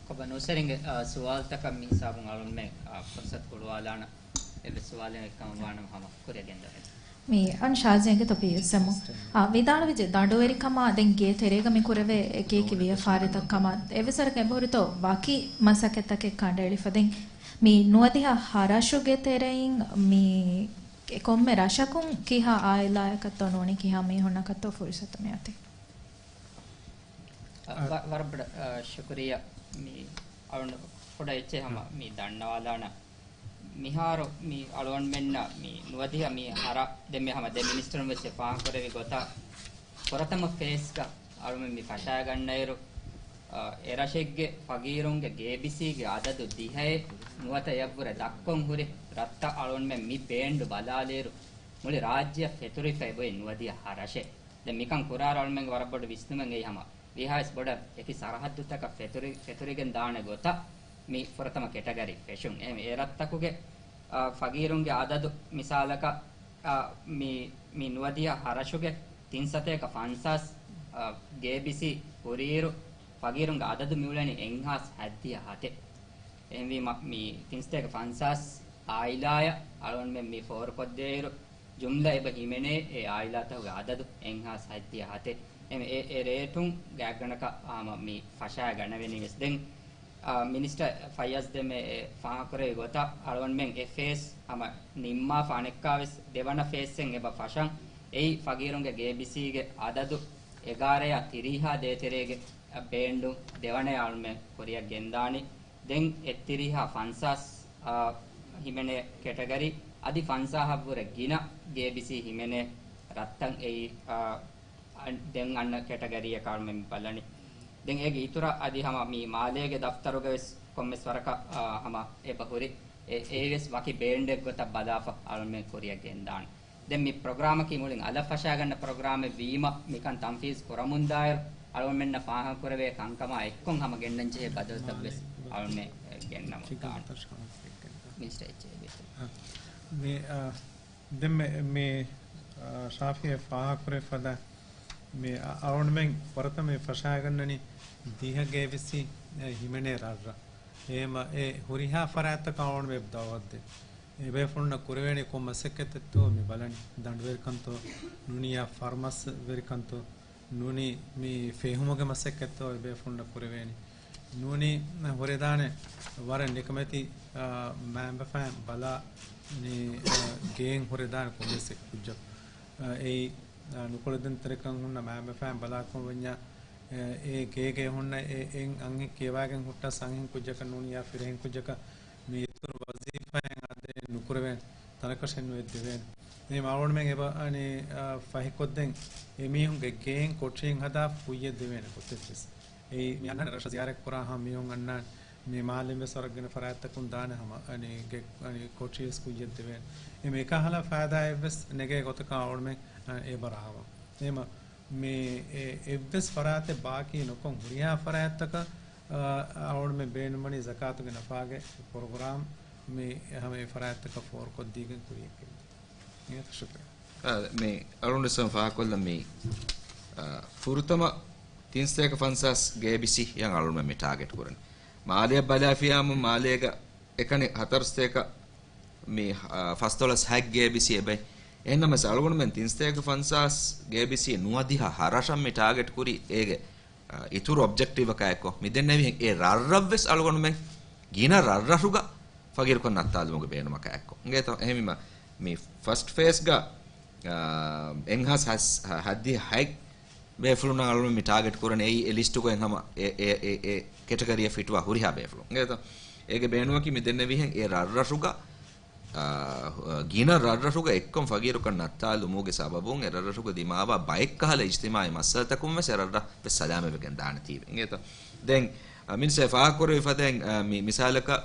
ކޮބާ ނޫސަރިންގެ، އާ، ސުވާލުތަކަށް މި ހިސާބުން އަޅުންމެ، އާ، ފުރުސަތު ގުޅުވާލާނަ އެއްވެސް ސުވާލެއް އެއްކަމަށް ވާނަމަ ހަމަ ކުރިއަށް ގެންދަވަން. މި އަން ޝާޒީންގެ ތޮ ޕީއެސްއެމް. އާ، ވިދާޅުވިއްޖެ ދަނޑުވެރިކަމާ ދެން ގޭ ތެރޭގަ މި ކުރެވޭ އެކި އެކި ވިޔަފާރިތައް ކަމަށް އެއްވެސް ވަރަކަށް އެބަހުރިތޯ ވަކި މަސައްކަތްތަކެއް ކަނޑައެޅިފަ ދެން މި ނުވަދިހަ ހަ ރަށުގެ ތެރެއިން މި ކޮންމެ ރަށަކުން ކިހާ އާއިލާއަކަށްތޯ ނޫނީ ކިހާ މީހުންނަކަށްތޯ ފުރުސަތު މިއޮތީ؟ އަ، ވަ-، ވަރަށް ބޮޑަށް، އަ، ޝުކުރިއްޔާ. މި އަޅުން ފުޑަށް އެއްޗެއް ހަމަ މި ދަންނަވާލާނަ. މިހާރު މި އަޅުގަނޑުމެންނަށް މި ނުވަދިހަ މި ހަ ރަށް ދެންމެ ހަމަ ދެ މިނިސްޓަރުން ވެސް ފާހަގަކުރެއްވި ގޮތަށް ފުރަތަމަ ފޭސްގަ އަޅުމެން މި ފަށާގަންނައިރު، އަ، އެ ރަށެއްގެ ފަގީރުންގެ ގޭބިސީގެ އަދަދު ދިހައެއް ނުވަތަ އެއަށްވުރެ ދަށްކޮށް ހުރި ރަށްތައް އަޅުގަނޑުމެން މި ބޭންޑު ބަލާލިއިރު މުޅި ރާއްޖެއަށް ފެތުރިފައި އޮތް ނުވަދިހަ ހަ ރަށެއް. ދެން މިކަން ކުރާއިރު އަޅުމެންގެ ވަރަށް ބޮޑު ވިސްނުމެއް އެއީ ހަމަ ވީހާވެސް ބޮޑަށް އެކި ސަރަހައްދުތަކަށް ފެތުރި-، ފެތުރިގެން ދާނެ ގޮތަށް މި ފުރަތަމަ ކެޓަގަރީ ފެށުން. އެހެން އެ ރަށްތަކުގެ، އާ، ފަގީރުންގެ އަދަދު މިސާލަކަށް، އާ، މި، މި ނުވަދިހަ ހަ ރަށުގެ ތިން ސަތޭކަ ފަންސާސް، އާ، ގޭބިސީ ހުރިއިރު ފަގީރުންގެ އަދަދު މިއުޅެނީ އެއްހާސް ހަތްދިހަ ހަތެއް. އެހެންވީމަ މި ތިން ސަތޭކަ ފަންސާސް އާއިލާއަށް އަޅުގަނޑުމެން މި ފޯރުކޮށްދޭއިރު، ޖުމްލަ އެބަ ހިމެނޭ އެ އާއިލާތަކުގެ އަދަދު އެއްހާސް ހަތްދިހަ ހަތެއް. އެ، އެ ރޭޓުން ގާތްގަނޑަކަށް ހަމަ މި ފަށާގަނެވެނީ ވެސް. ދެން، އާ، މިނިސްޓަރ ފައްޔާޒް ދެންމެ އެ ފާހަގަކުރެއްވި ގޮތަށް އަޅުގަނޑުމެން އެ ފޭސް ހަމަ ނިންމާފަ އަނެއްކާވެސް ދެވަނަ ފޭސްއެއް އެބަ ފަށަން. އެއީ ފަގީރުންގެ ގޭބިސީގެ އަދަދު އެގާރަޔާ ތިރީހާ ދޭތެރޭގެ ބޭންޑުން ދެވަނަޔަށް އަޅުމެން ކުރިއަށް ގެންދާނީ. ދެން އެއްތިރީހާ ފަންސާސް އާ، ހިމެނޭ ކެޓަގަރީ އަދި ފަންސާހަށްވުރެ ގިނަ ގޭބިސީ ހިމެނޭ ރަށްތައް އެއީ، އާ، އަން-، ދެން އަންނަ ކެޓަގަރީއަކަށް އަޅުމެން ބަލަނީ. ދެން އޭގެ އިތުރަށް އަދި ހަމަ މި މާލޭގެ ދަފްތަރުގަ ވެސް ކޮންމެސް ވަރަކަށް، އާ، ހަމަ އެބަ ހުރި. އެ، އެއީ ވެސް ވަކި ބޭންޑެއް ގޮތަށް ބަލާފަ އަޅުމެން ކުރިއަށް ގެންދާނެ. ދެން މި ޕްރޮގްރާމަކީ މުޅިން އަލަށް ފަށާގަންނަ ޕްރޮގްރާމެއް ވީމަ، މިކަން ތަންފީޒް ކުރަމުންދާއިރު، އަޅުގަނޑުމެންނަށް ފާހަގަކުރެވޭ ކަންކަމާ އެއްކޮށް ހަމަ ގެންނަންޖެހޭ ބަދަލުތައްވެސް އަޅުގަނޑުމެން ގެންނަމުންދާނެ. މިނިސްޓަރ އެޗް އޭ ބީ. އާ، މި، އާ، ދެން މި، މި، އާ، ޝާފިއަށް ފާހަގަކުރެވިފަދަ މި އަ-، އަޅުގަނޑުމެން ފުރަތަމަ މި ފަށާގަންނަނީ ދިހަ ގޭބިސީ ހިމެނޭ ރަށްރަށް. އެހެމަ އެ ހުރިހާ ފަރާތްތަކަށް އަޅުގަނޑުމެން ދައުވަތުދޭ. އެބޭފުޅުންނަށް ކުރެވޭނީ ކޮން މަސައްކަތެއްތޯ މި ބަލަނީ. ދަނޑުވެރިކަންތޯ ނޫނީ ފާމަސްވެރިކަންތޯ ނޫނީ މި ފެހުމުގެ މަސައްކަތްތޯ އެބޭފުޅުންނަށް ކުރެވޭނީ. ނޫނީ ހުރެދާނެ ވަރަށް ނިކަމެތި، އާ، މައިންބަފައިން ބަލާ މި، އާ، ގޭން ހުރެދާނެ ކޮންމެސް އެއް ކުއްޖަކު. އާ، އެއީ، އާ، ނުކުޅެދުންތެރިކަން ހުންނަ މައިންބަފައިން ބަލާކަމަށް ވަންޏާ، އެ، އެ ގޭގެ ހުންނަ އެ، އެ އަންހެން ކިޔަވާގެން ހުއްޓާ އަންހެން ކުއްޖަކަށް ނޫނިއްޔާ ފިރިހެން ކުއްޖަކަށް މި އިތުރު ވަޒީފާއެއް އާދޭ ނުކުރެވޭނެ ތަނަކަށެއް ނުވެ ދެވޭނެ. އެހެން އަޅުގަނޑުމެން އެބަ، އަނި، އާ، ފަހިކޮށްދެން އެމީހުންގެ ގޭން ކޮޓަރިން ހަދާ ކުއްޔަށް ދެވޭނެ ގޮތެއްވެސް. އެއީ މި އަންނަ ރަށަށް ޒިޔާރަތް ކުރާ ހަމަ މީހުން އަންނާނެ. މި މާލެން ވެސް ވަރަށް ގިނަ ފަރާތްތަކުން ދާނެ ހަމަ، އަނި، ގެ، އަނި، ކޮޓަރިވެސް ކުއްޔަށް ދެވޭނެ. އެ މިކަހަލަ ފައިދާއެއްވެސް ނެގޭ ގޮތަކަށް އަޅުގަނޑުމެން، އަ، އެބަ ރާވަން. އެހެމަ މި އެ، އެއްވެސް ފަރާތެއް ބާކީ ނުކޮށް ހުރިހާ ފަރާތްތަކަށް، އަ، އަޅުގަނޑުމެން ބޭނުންވަނީ ޒަކާތުގެ ނަފާގެ ޕްރޮގްރާމް މި ހަމަ އެ ފަރާތްތަކަށް ފޯރުކޮށްދީގެން ކުރިއަށް ގެންދިޔަ. އާ، މި އަޅުގަނޑު ފާހަގަކޮށްލަން މި، އާ، ފުރަތަމަ ތިންސަތޭކަ ފަންސާސް ގޭބިސީ އަޅުގަނޑުމެން މި ޓާގެޓް ކުރަނީ. މާލެއަށް ބަލާފިޔާމު މާލޭގަ އެކަނި ހަތަރުސަތޭކަ މި، އާ، ފަސްދޮޅަސް ހަތް ގޭބިސީ އެބައި. އެހެންނަމަވެސް އަޅުގަނޑުމެން ތިންސަތޭކަ ފަންސާސް ގޭބިސީ ނުވަދިހަ ހަ ރަށަށް މި ޓާގެޓް ކުރީ އޭގެ އާ، އިތުރު އޮބްޖެކްޓިވަކާ އެއްކޮށް، މި ދެންނެވިހެން އެ ރަށްރަށްވެސް އަޅުގަނޑުމެން ގިނަ ރަށްރަށުގަ ފަގީރުކަން ނައްތާލުމުގެ ބޭނުމަކާ އެއްކޮށް. އިނގޭތޯ؟ އެހެންވީމަ، މި ފަސްޓް ފޭސްގަ، އާ، އެއްހާސް ހަސް-، ހަ-، ހަތްދިހަ ހަތް ބޭފުޅުންނަށް އަޅުގަނޑުމެން މި ޓާގެޓް ކުރަނީ އެއީ އެ ލިސްޓުގައި ހަމަ އެ، އެ، އެ، އެ ކެޓަގަރީއަށް ފިޓުވާ ހުރިހާ ބޭފުޅުން. އިނގޭތޯ؟ އޭގެ ބޭނުމަކީ މި ދެންނެވިހެން އެ ރަށްރަށުގަ އާ، ގިނަ ރަށްރަށުގަ އެއްކޮށް ފަގީރުކަން ނައްތާލުމުގެ ސަބަބުން އެ ރަށްރަށުގަ ދިމާވާ ބައެއްކަހަލަ އިޖްތިމާޢީ މައްސަލަތަކުން ވެސް އެ ރަށްރަށް ވެސް ސަލާމަތްވެގެން ދާނެތީވެ. އިނގޭތަ؟ ދެން، އާ، މިންސައި ފާހަގަކުރެވި ފަދައިން، އާ، މި-، މިސާލަކަށް،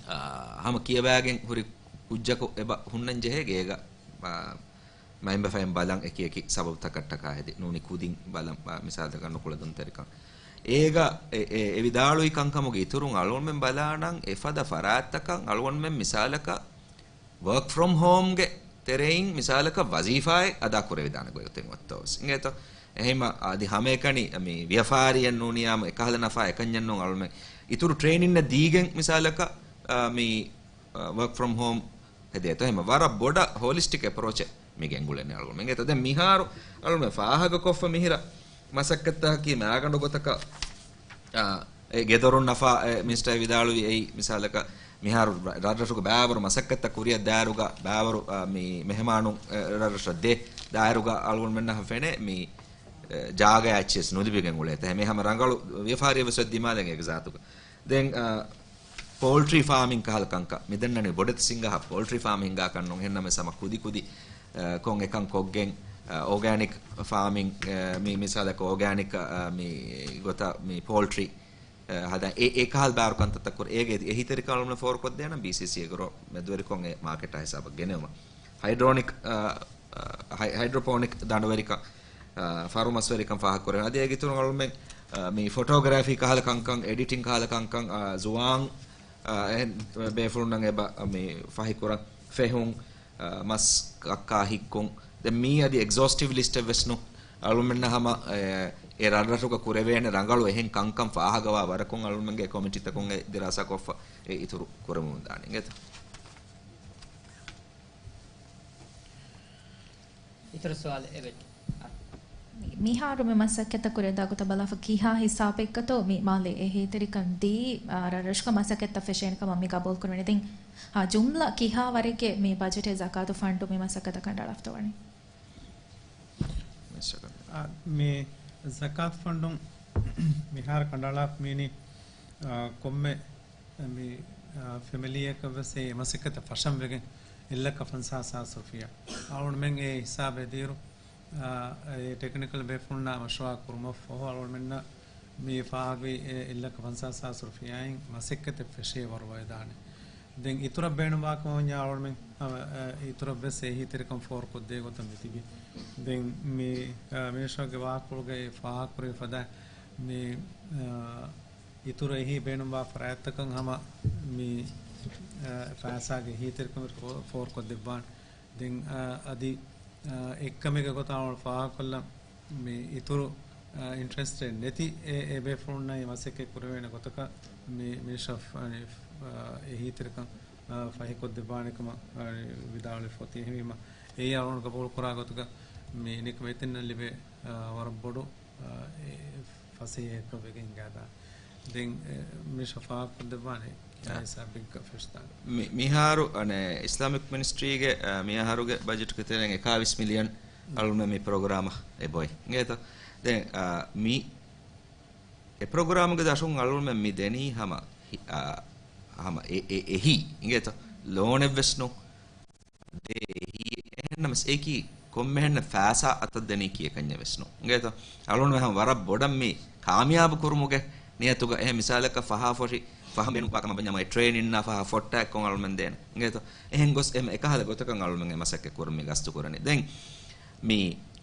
އާ، ހަމަ ކިޔަވާގެން ހުރި ކުއްޖަކު އެބަ ހުންނަން ޖެހޭ ގޭގަ، އާ، މައިންބަފައިން ބަލަން އެކި އެކި ސަބަބުތަކަށްޓަކާ ހެދި ނޫނީ ކުދިން ބަލަން، އާ، މިސާލަކަށް ނުކުޅެދުންތެރިކަން. އޭގަ އެ، އެ، އެ ވިދާޅުވި ކަންކަމުގެ އިތުރުން އަޅުގަނޑުމެން ބަލާނަން އެފަދަ ފަރާތްތަކަށް އަޅުގަނޑުމެން މިސާލަކަށް ވަރކް ފްރޮމް ހޯމްގެ ތެރެއިން މިސާލަކަށް ވަޒީފާއެއް އަދާ ކުރެވިދާނެ ގޮތެއް އޮތްތޯވެސް. އިނގޭތޯ؟ އެހެންމަ އަދި ހަމައެކަނި މި ވިޔަފާރިއެއް ނޫނިއްޔާމު އެކަހަލަ ނަފާ އެކަންޏެއް ނޫން އަޅުގަނޑުމެން އިތުރު ޓްރޭނިންއެއް ދީގެން މިސާލަކަށް، އާ، މި، އާ، ވަރކް ފްރޮމް ހޯމް ހެދޭތޯ. އެހެންމަ ވަރަށް ބޮޑަށް ހޯލިސްޓިކް އެޕްރޯޗެއް މި ގެންގުޅެނީ އަޅުގަނޑުމެން. އެތަ ދެން މިހާރު އަޅުގަނޑުމެން ފާހަގަކޮށްފަ މިހިރަ މަސައްކަތްތަކަކީ މާގަނޑު ގޮތަކަށް، އާ، އެ ގެދޮރުން ނަފާ، އެ މިނިސްޓަރ ވިދާޅުވި އެއީ މިސާލަކަށް މިހާރު ރަށްރަށުގެ ބާވަރު މަސައްކަތްތައް ކުރިއަށް ދާއިރުގަ ބާވަރު، އާ، މި މެހެމާނުން، އެ، ރަށްރަށަށް ދޭ ދާއިރުގަ އަޅުގަނޑުމެންނަށް ފެނޭ މި، އެ، ޖާގަ އެއްޗެސް ނުލިބިގެން އުޅޭތަ. މި ހަމަ ރަނގަޅު ވިޔަފާރިއެއް ވެސް ދިމާލެން އޭގެ ޒާތުގަ. ދެން، އާ، ޕޯލްޓްރީ ފާމިން ކަހަލަ ކަންކަން. މިދެންނަނީ ބޮޑެތި ސިންގާ ޕޯލްޓްރީ ފާމިން ހިނގާ ކަން ނޫން. އެހެންނަމަވެސް ހަމަ ކުދި ކުދި، އާ، ކޮން އެކަން ކޮށްގެން، އާ، އޯގާނިކް ފާމިން، އާ، މި މިސާލަކަށް އޯގާނިކް، އާ، މި ގޮތަށް މި ޕޯލްޓްރީ، އާ، ހަދާ އެ، އެ ކަހަލަ ބާރު ކަންތައްތައް ކުރ-، އޭގެ އެހީތެރިކަން އަޅުގަނޑު ފޯރުކޮށްދޭނަން ބީސީސީއޭގެ ރޯ މެދުވެރިކޮށް އެ މާކެޓާ ހިސާބަށް ގެނެވުމަށް. ހައިޑްރޯނިކް، އާ، އާ، ހައި-، ހައިޑްރޯޕޯނިކް ދަނޑުވެރިކަން، އާ، ފަރުމަސްވެރިކަން ފާހަގަކުރެވެން. އަދި އޭގެ އިތުރުން އަޅުމެން، އާ، މި ފޮޓޯގްރާފީ ކަހަލަ ކަންކަން، އެޑިޓިން ކަހަލަ ކަންކަން، އާ، ޒުވާން، އާ، އެހެން ބޭފުޅުންނަށް އެބަ މި ފަހިކުރަން ފެހުން، އާ، މަސް ކައްކާ ހިއްކުން. ދެން މީ އަދި އެގްޒޯސްޓިވް ލިސްޓެއް ވެސް ނޫން. އަޅުމެންނަށް ހަމަ، އެ، އެ ރަށްރަށުގަ ކުރެވޭނެ ރަނގަޅު އެހެން ކަންކަން ފާހަގަވާ ވަރަކުން އަޅުމެންގެ ކޮމިޓީތަކުން އެ ދިރާސާކޮށްފަ އެ އިތުރު ކުރަމުންދާނެ. އިނގޭތަ؟ އިތުރު ސުވާލެއް އެބައޮތް؟ މި-، މިހާރު މި މަސައްކަތްތައް ކުރެވިދާ ގޮތަށް ބަލާފަ ކިހާ ހިސާބެއްގަތޯ މި މާލެ އެހީތެރިކަން ދީ، އާ، ރަށްރަށުގަ މަސައްކަތްތައް ފެށޭނެ ކަމަށް މި ގަބޫލު ކުރަނީ؟ ދެން، އާ، ޖުމްލަ ކިހާ ވަރެއްގެ މި ބަޖެޓެއް ޒަކާތު ފަންޑު މި މަސައްކަތަށް ކަނޑައަޅާފަ ވަނީ؟ އާ، މި ޒަކާތު ފަންޑުން މިހާރު ކަނޑައަޅާފަ މިވަނީ، އާ، ކޮންމެ މި އާ، ފެމިލީއަކަށް ވެސް އެ މަސައްކަތަށް ފަށަން ވެގެން އެއް ލައްކަ ފަންސާސް ހާސް ރުފިޔާ. އަޅުގަނޑުމެން އެ ހިސާބެއް ދިއުރު، އާ، އެ ޓެކްނިކަލް ބޭފުޅުންނާ މަޝްވަރާ ކުރުމަށް ފަހު އަޅުގަނޑުމެންނަށް މި ފާހަގަވި އެ އެއް ލައްކަ ފަންސާސް ހާސް ރުފިޔާއިން މަސައްކަތެއް ފެށޭ ވަރުވައިދާނެ. ދެން އިތުރަށް ބޭނުންވާކަމަށް ވަންޏާ އަޅުގަނޑުމެން، އަ، އަ، އިތުރަށް ވެސް އެހީތެރިކަން ފޯރުކޮށްދޭ ގޮތަށް މިތިބީ. ދެން މި، އަ، މިނިސްޓަރގެ ވާހަކަފުޅުގައި ފާހަގަކުރެވި ފަދަ މި، އަ، އިތުރަށް އެހީ ބޭނުންވާ ފަރާތްތަކަށް ހަމަ މި، އަ، ފައިސާގެ އެހީތެރިކަން ފޯ-، ފޯރުކޮށްދެއްވާނެ. ދެން، އަ، އަދި، އަ، އެއްކަމެއްގެ ގޮތަށް އަޅުގަނޑު ފާހަގަކޮށްލަން މި އިތުރު، އަ، އިންޓްރެސްޓެއް ނެތި އެ، އެ ބޭފުޅުންނަށް އެ މަސައްކަތް ކުރެވޭނެ ގޮތަކަށް މި މިނިސްޓްރީ އޮފް، އަ، އެހީތެރިކަން، އަ، ފަހިކޮށްދެއްވާނެ ކަމަށް، އަ، ވިދާޅުވެފަ އޮތީ. އެހެންވީމަ އެއީ އަޅުގަނޑު ގަބޫލުކުރާ ގޮތަކަށް މި ނިކަމެތިންނަށް ލިބޭ، އަ، ވަރަށް ބޮޑު، އަ، އެ، ފަސޭހައެއްކަން ވެގެން ހިނގާދާނެ. ދެން، އެ، މި ޝަފާ ކޮށްދެއްވާނެ. އާ. އެ ހިސާބެއްގަ ފެށިދާނެ. މި-، މިހާރު، އަނެ، އިސްލާމިކް މިނިސްޓްރީގެ، އަ، މިއަހަރުގެ ބަޖެޓްގެ ތެރެއިން އެކާވީސް މިލިއަން އަޅުމެ މި ޕްރޮގްރާމަށް އެބޮތް. އިނގޭތޯ؟ ދެން، އާ، މި އެ ޕްރޮގްރާމުގެ ދަށުން އަޅުމެ މި ދެނީ ހަމަ ހި-، އާ، ހަމަ އެ-، އެ-، އެހީ. އިނގޭތޯ؟ ލޯނެއްވެސް ނޫން. ދޭ އެހީ. އެހެންނަމަސް އެކީ ކޮންމެހެންނަށް ފައިސާ އަތަށް ދެނީކީ އެކަންޏެއް ވެސް ނޫން. އިނގޭތޯ؟ އަޅުގަނޑު ހަމަ ވަރަށް ބޮޑަށް މި ކާމިޔާބު ކުރުމުގެ ނިޔަތުގަ އެހެން މިސާލަކަށް ފަހާ ފޮށި ފަހަމެނު ވާކަމަށް ވަންޏާ އެ ޓްރޭނިންނާ ފަހާ ފޮށްޓާ އެއްކޮށް އަޅުމެން ދޭނެ. އިނގޭތޯ؟ އެހެން ގޮސް އެމަ އެކަހަލަ ގޮތަކަށް އަޅުމެން އެ މަސައްކަތް ކުރަމުން މި ގަސްތު ކުރަނީ. ދެން މި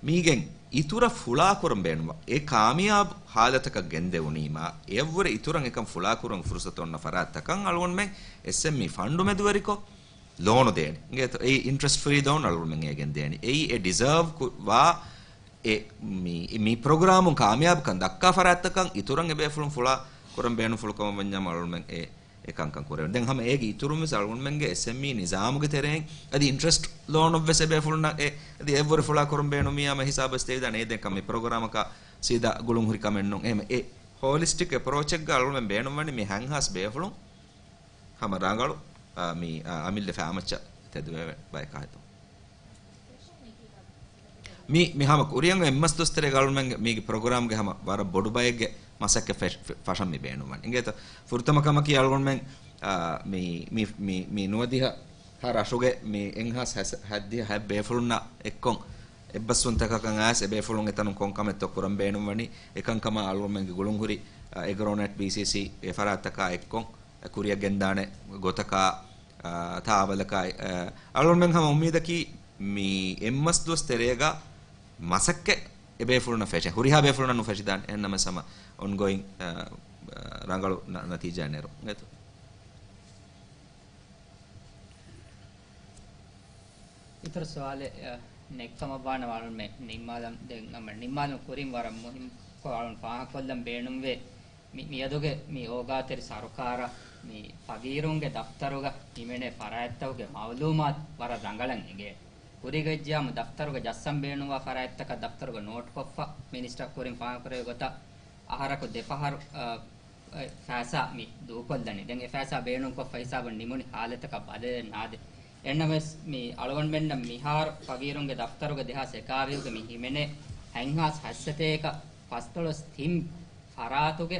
މީގެން އިތުރަށް ފުޅާ ކުރަން ބޭނުންވާ އެ ކާމިޔާބު ހާލަތަކަށް ގެންދެވުނީމާ، އެއަށްވުރެ އިތުރަށް އެކަން ފުޅާ ކުރަން ފުރުސަތު އޮންނަ ފަރާތްތަކަށް އަޅުގަނޑުމެން އެސްއެމްއީ ފަންޑު މެދުވެރިކޮށް، ލޯނު ދޭނެ. އިނގޭތޯ؟ އެއީ އިންޓްރެސްޓް ފްރީ ލޯން އަޅުގަނޑުމެން އޭގެން ދޭނެ. އެއީ އެ ޑިޒާވް ކު-، ވާ އެ މި، މި ޕްރޮގްރާމުން ކާމިޔާބުކަން ދައްކާ ފަރާތްތަކަށް އިތުރަށް އެބޭފުޅުން ފުޅާ ކުރަން ބޭނުންފުޅުކަމަށް ވަންޏާ އަޅުގަނޑުމެން އެ، އެ ކަންކަން ކުރެވެން. ދެން ހަމަ އޭގެ އިތުރުން ވެސް އަޅުގަނޑުމެންގެ އެސްއެމްއީ ނިޒާމުގެ ތެރެއިން އަދި އިންޓްރެސްޓް ލޯނު ވެސް އެބޭފުޅުންނަށް އެ، އަދި އެއަށްވުރެ ފުޅާ ކުރަން ބޭނުމީ ހަމަ ހިސާބަސް ދެވިދާނެ. އެ ދެން ކަމެއް ޕްރޮގްރާމަކާ ސީދާ ގުޅުން ހުރި ކަމެއް ނޫން. އެހެމަ އެ ހޯލިސްޓިކް އެޕްރޯޗެއްގަ އަޅުގަނޑުމެން ބޭނުންވަނީ މި ހަންހާސް ބޭފުޅުން ހަމަ ރަނގަޅު، އާ، މި، އާ، އަމިއްލަ ފައިމައްޗަށް ތެދުވެވޭ ބަޔަކާ ހިތުން. މި، މި ހަމަ ކުރިއަށް އެއްމަސް ދުވަސް ތެރޭގަ އަޅުގަނޑުމެންގެ މީގެ ޕްރޮގްރާމްގެ ހަމަ ވަރަށް ބޮޑު ބައެއްގެ މަސައްކަތް ފެށް-، ފެ-، ފަށަން މި ބޭނުންވަނީ. އިނގޭތޯ؟ ފުރަތަމަ ކަމަކީ އަޅުގަނޑުމެން، އާ، މި، މި، މި، މި ނުވަދިހަ ހަ ރަށުގެ މި އެއްހާސް ހަތް-، ހަތްދިހަ ހަތް ބޭފުޅުންނާ އެއްކޮށް އެއްބަސްވުންތަކަކަށް އައިސް އެބޭފުޅުން އެތަނުން ކޮން ކަމެއްތޯ ކުރަން ބޭނުންވަނީ. އެކަންކަމަށް އަޅުގަނޑުމެންގެ ގުޅުންހުރި، އާ، އެގްރޯނެޓް ބީސީސީ އެ ފަރާތްތަކާ އެއްކޮށް އެ ކުރިއަށް ގެންދާނެ ގޮތަކާ، އާ، ތާވަލަކާ، އާ، އަޅުގަނޑުމެން ހަމަ އުއްމީދަކީ މި އެއްމަސް ދުވަސް ތެރޭގަ މަސައްކަތް އެބޭފުޅުންނަށް ފެށޭ. ހުރިހާ ބޭފުޅުންނަށް ނުފެށިދާނެ. އެހެންނަމަވެސް ހަމަ އޮންގޯއިން، އާ، ރަނގަޅު ނަ-، ނަތީޖާ ނެރު. އެތު. އިތުރު ސުވާލެއް، އަ، ނެތްކަމަށްވާނެ އަޅުންމެ ނިންމާލަން. ދެން އަމަ ނިންމާލުން ކުރިން ވަރަށް މުހިންމުކޮށް އަޅުން ފާހަގަކޮށްލަން ބޭނުންވޭ. މި-، މިއަދުގެ މި އޯގާތެރި ސަރުކާރަށް މި ފަގީރުންގެ ދަފްތަރުގަ ހިމެނޭ ފަރާތްތަކުގެ މައުލޫމާތު ވަރަށް ރަނގަޅަށް އެނގޭ. ކުރީގަ އެއްޖިއްޔާމު ދަފްތަރުގަ ޖައްސަން ބޭނުންވާ ފަރާތްތަކަށް ދަފްތަރުގަ ނޯޓްކޮށްފަ މިނިސްޓަރ ކުރިން ފާހަގަކުރެއްވި ގޮތަށް އަހަރަކު ދެފަހަރު، އަ، އެ ފައިސާ މި ދޫކޮށްލަނީ. ދެން އެ ފައިސާ ބޭނުންކޮށްފަ ހިސާބުން ނިމުނި ހާލަތަކަށް ބަދަލެއް ނާދޭ. އެހެންނަމަވެސް، މި އަޅުގަނޑުމެންނަށް މިހާރު ފަގީރުންގެ ދަފްތަރުގެ ދެހާސް އެކާވީހުގެ މި ހިމެނޭ ހަތްހާސް ހަތްސަތޭކަ ފަސްދޮޅަސް ތިން ފަރާތުގެ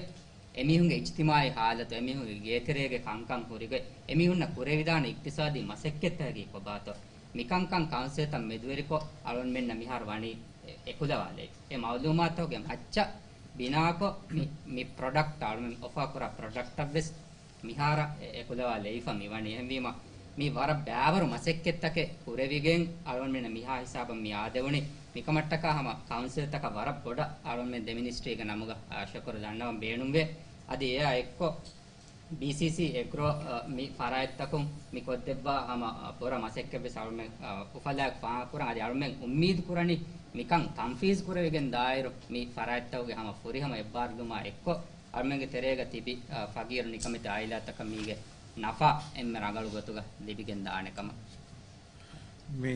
އެމީހުންގެ އިޖްތިމާޢީ ހާލަތު، އެމީހުންގެ ގޭތެރޭގެ ކަންކަން ހުރިގޮތް، އެމީހުންނަށް ކުރެވިދާނެ އިޤްތިޞާދީ މަސައްކަތްތަކަކީ ކޮބާތޯ؟ މިކަންކަން ކައުންސިލްތައް މެދުވެރިކޮށް އަޅުގަނޑުމެންނަށް މިހާރު ވަނީ އެ-، އެކުލަވާލައިފަ. އެ މައުލޫމާތުގެ މައްޗަށް ބިނާކޮށް މި، މި ޕްރޮޑަކްޓް އަޅުމެން އޮފާކުރާ ޕްރޮޑަކްޓަށްވެސް މިހާރަށް އެ-، އެކުލަވާލައިފަ މިވަނީ. އެހެންވީމަ، މި ވަރަށް ބައިވަރު މަސައްކަތްތަކެއް ކުރެވިގެން އަޅުގަނޑުމެންނަށް މިހާ ހިސާބަށް މި އާދެވުނީ. މިކަމަށްޓަކާ ހަމަ ކައުންސިލްތަކަށް ވަރަށް ބޮޑަށް އަޅުގަނޑުމެން ދެ މިނިސްޓްރީގެ ނަމުގަ، އާ، ޝުކުރު ދަންނަވަން ބޭނުންވޭ. އަދި އެއާ އެއްކޮށް، ބީސީސީ އެގްރޯ، އަ، މި ފަރާތްތަކުން މި ކޮށްދެއްވާ ހަމަ، އަ، ބުރަ މަސައްކަތްވެސް އަޅުމެން، އަ، އުފަލާއެކު ފާހަގަކުރަން. އަދި އަޅުމެން އުއްމީދު ކުރަނީ މިކަން ތަންފީޒު ކުރެވިގެން ދާއިރު މި ފަރާތްތަކުގެ ހަމަ ފުރިހަމަ އެއްބާރުލުމާ އެއްކޮށް، އަޅުމެންގެ ތެރޭގަ ތިބި، އަ، ފަގީރު ނިކަމެތި އާއިލާތަކަށް މީގެ ނަފާ އެންމެ ރަނގަޅު ގޮތުގަ ލިބިގެން ދާނެ ކަމަށް. މި،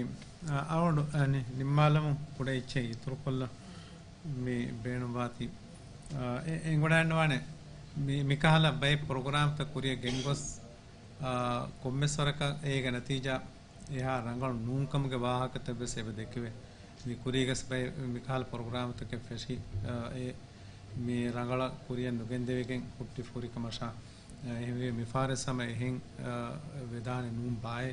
އަ، އަޅުގަނޑު، އަ، ނި-، ނިންމާލަމުން ކުޑަ އެއްޗެއް އިތުރުކޮށްލަން މި ބޭނުންވާތީ. އަ، އެ-، އެނގުނާންވާނެ މި-، މިކަހަލަ ބައެއް ޕްރޮގްރާމްތައް ކުރިއަށް ގެންގޮސް، އަ، ކޮންމެސް ވަރަކަށް އޭގެ ނަތީޖާ އެހާ ރަނގަޅު ނޫންކަމުގެ ވާހަކަތައް ވެސް އެބަ ދެކެވޭ. މި ކުރީގަސް ބައެއް މިކަހަލަ ޕްރޮގްރާމްތަކެއް ފެށި، އަ، އެ މި ރަނގަޅަށް ކުރިއަށް ނުގެންދެވިގެން ހުއްޓި ފުރިކަމަށާ، އެހެންވެ، މިފަހަރަށް ހަމަ އެހެން، އާ، ވެދާނެ ނޫން ބާއޭ.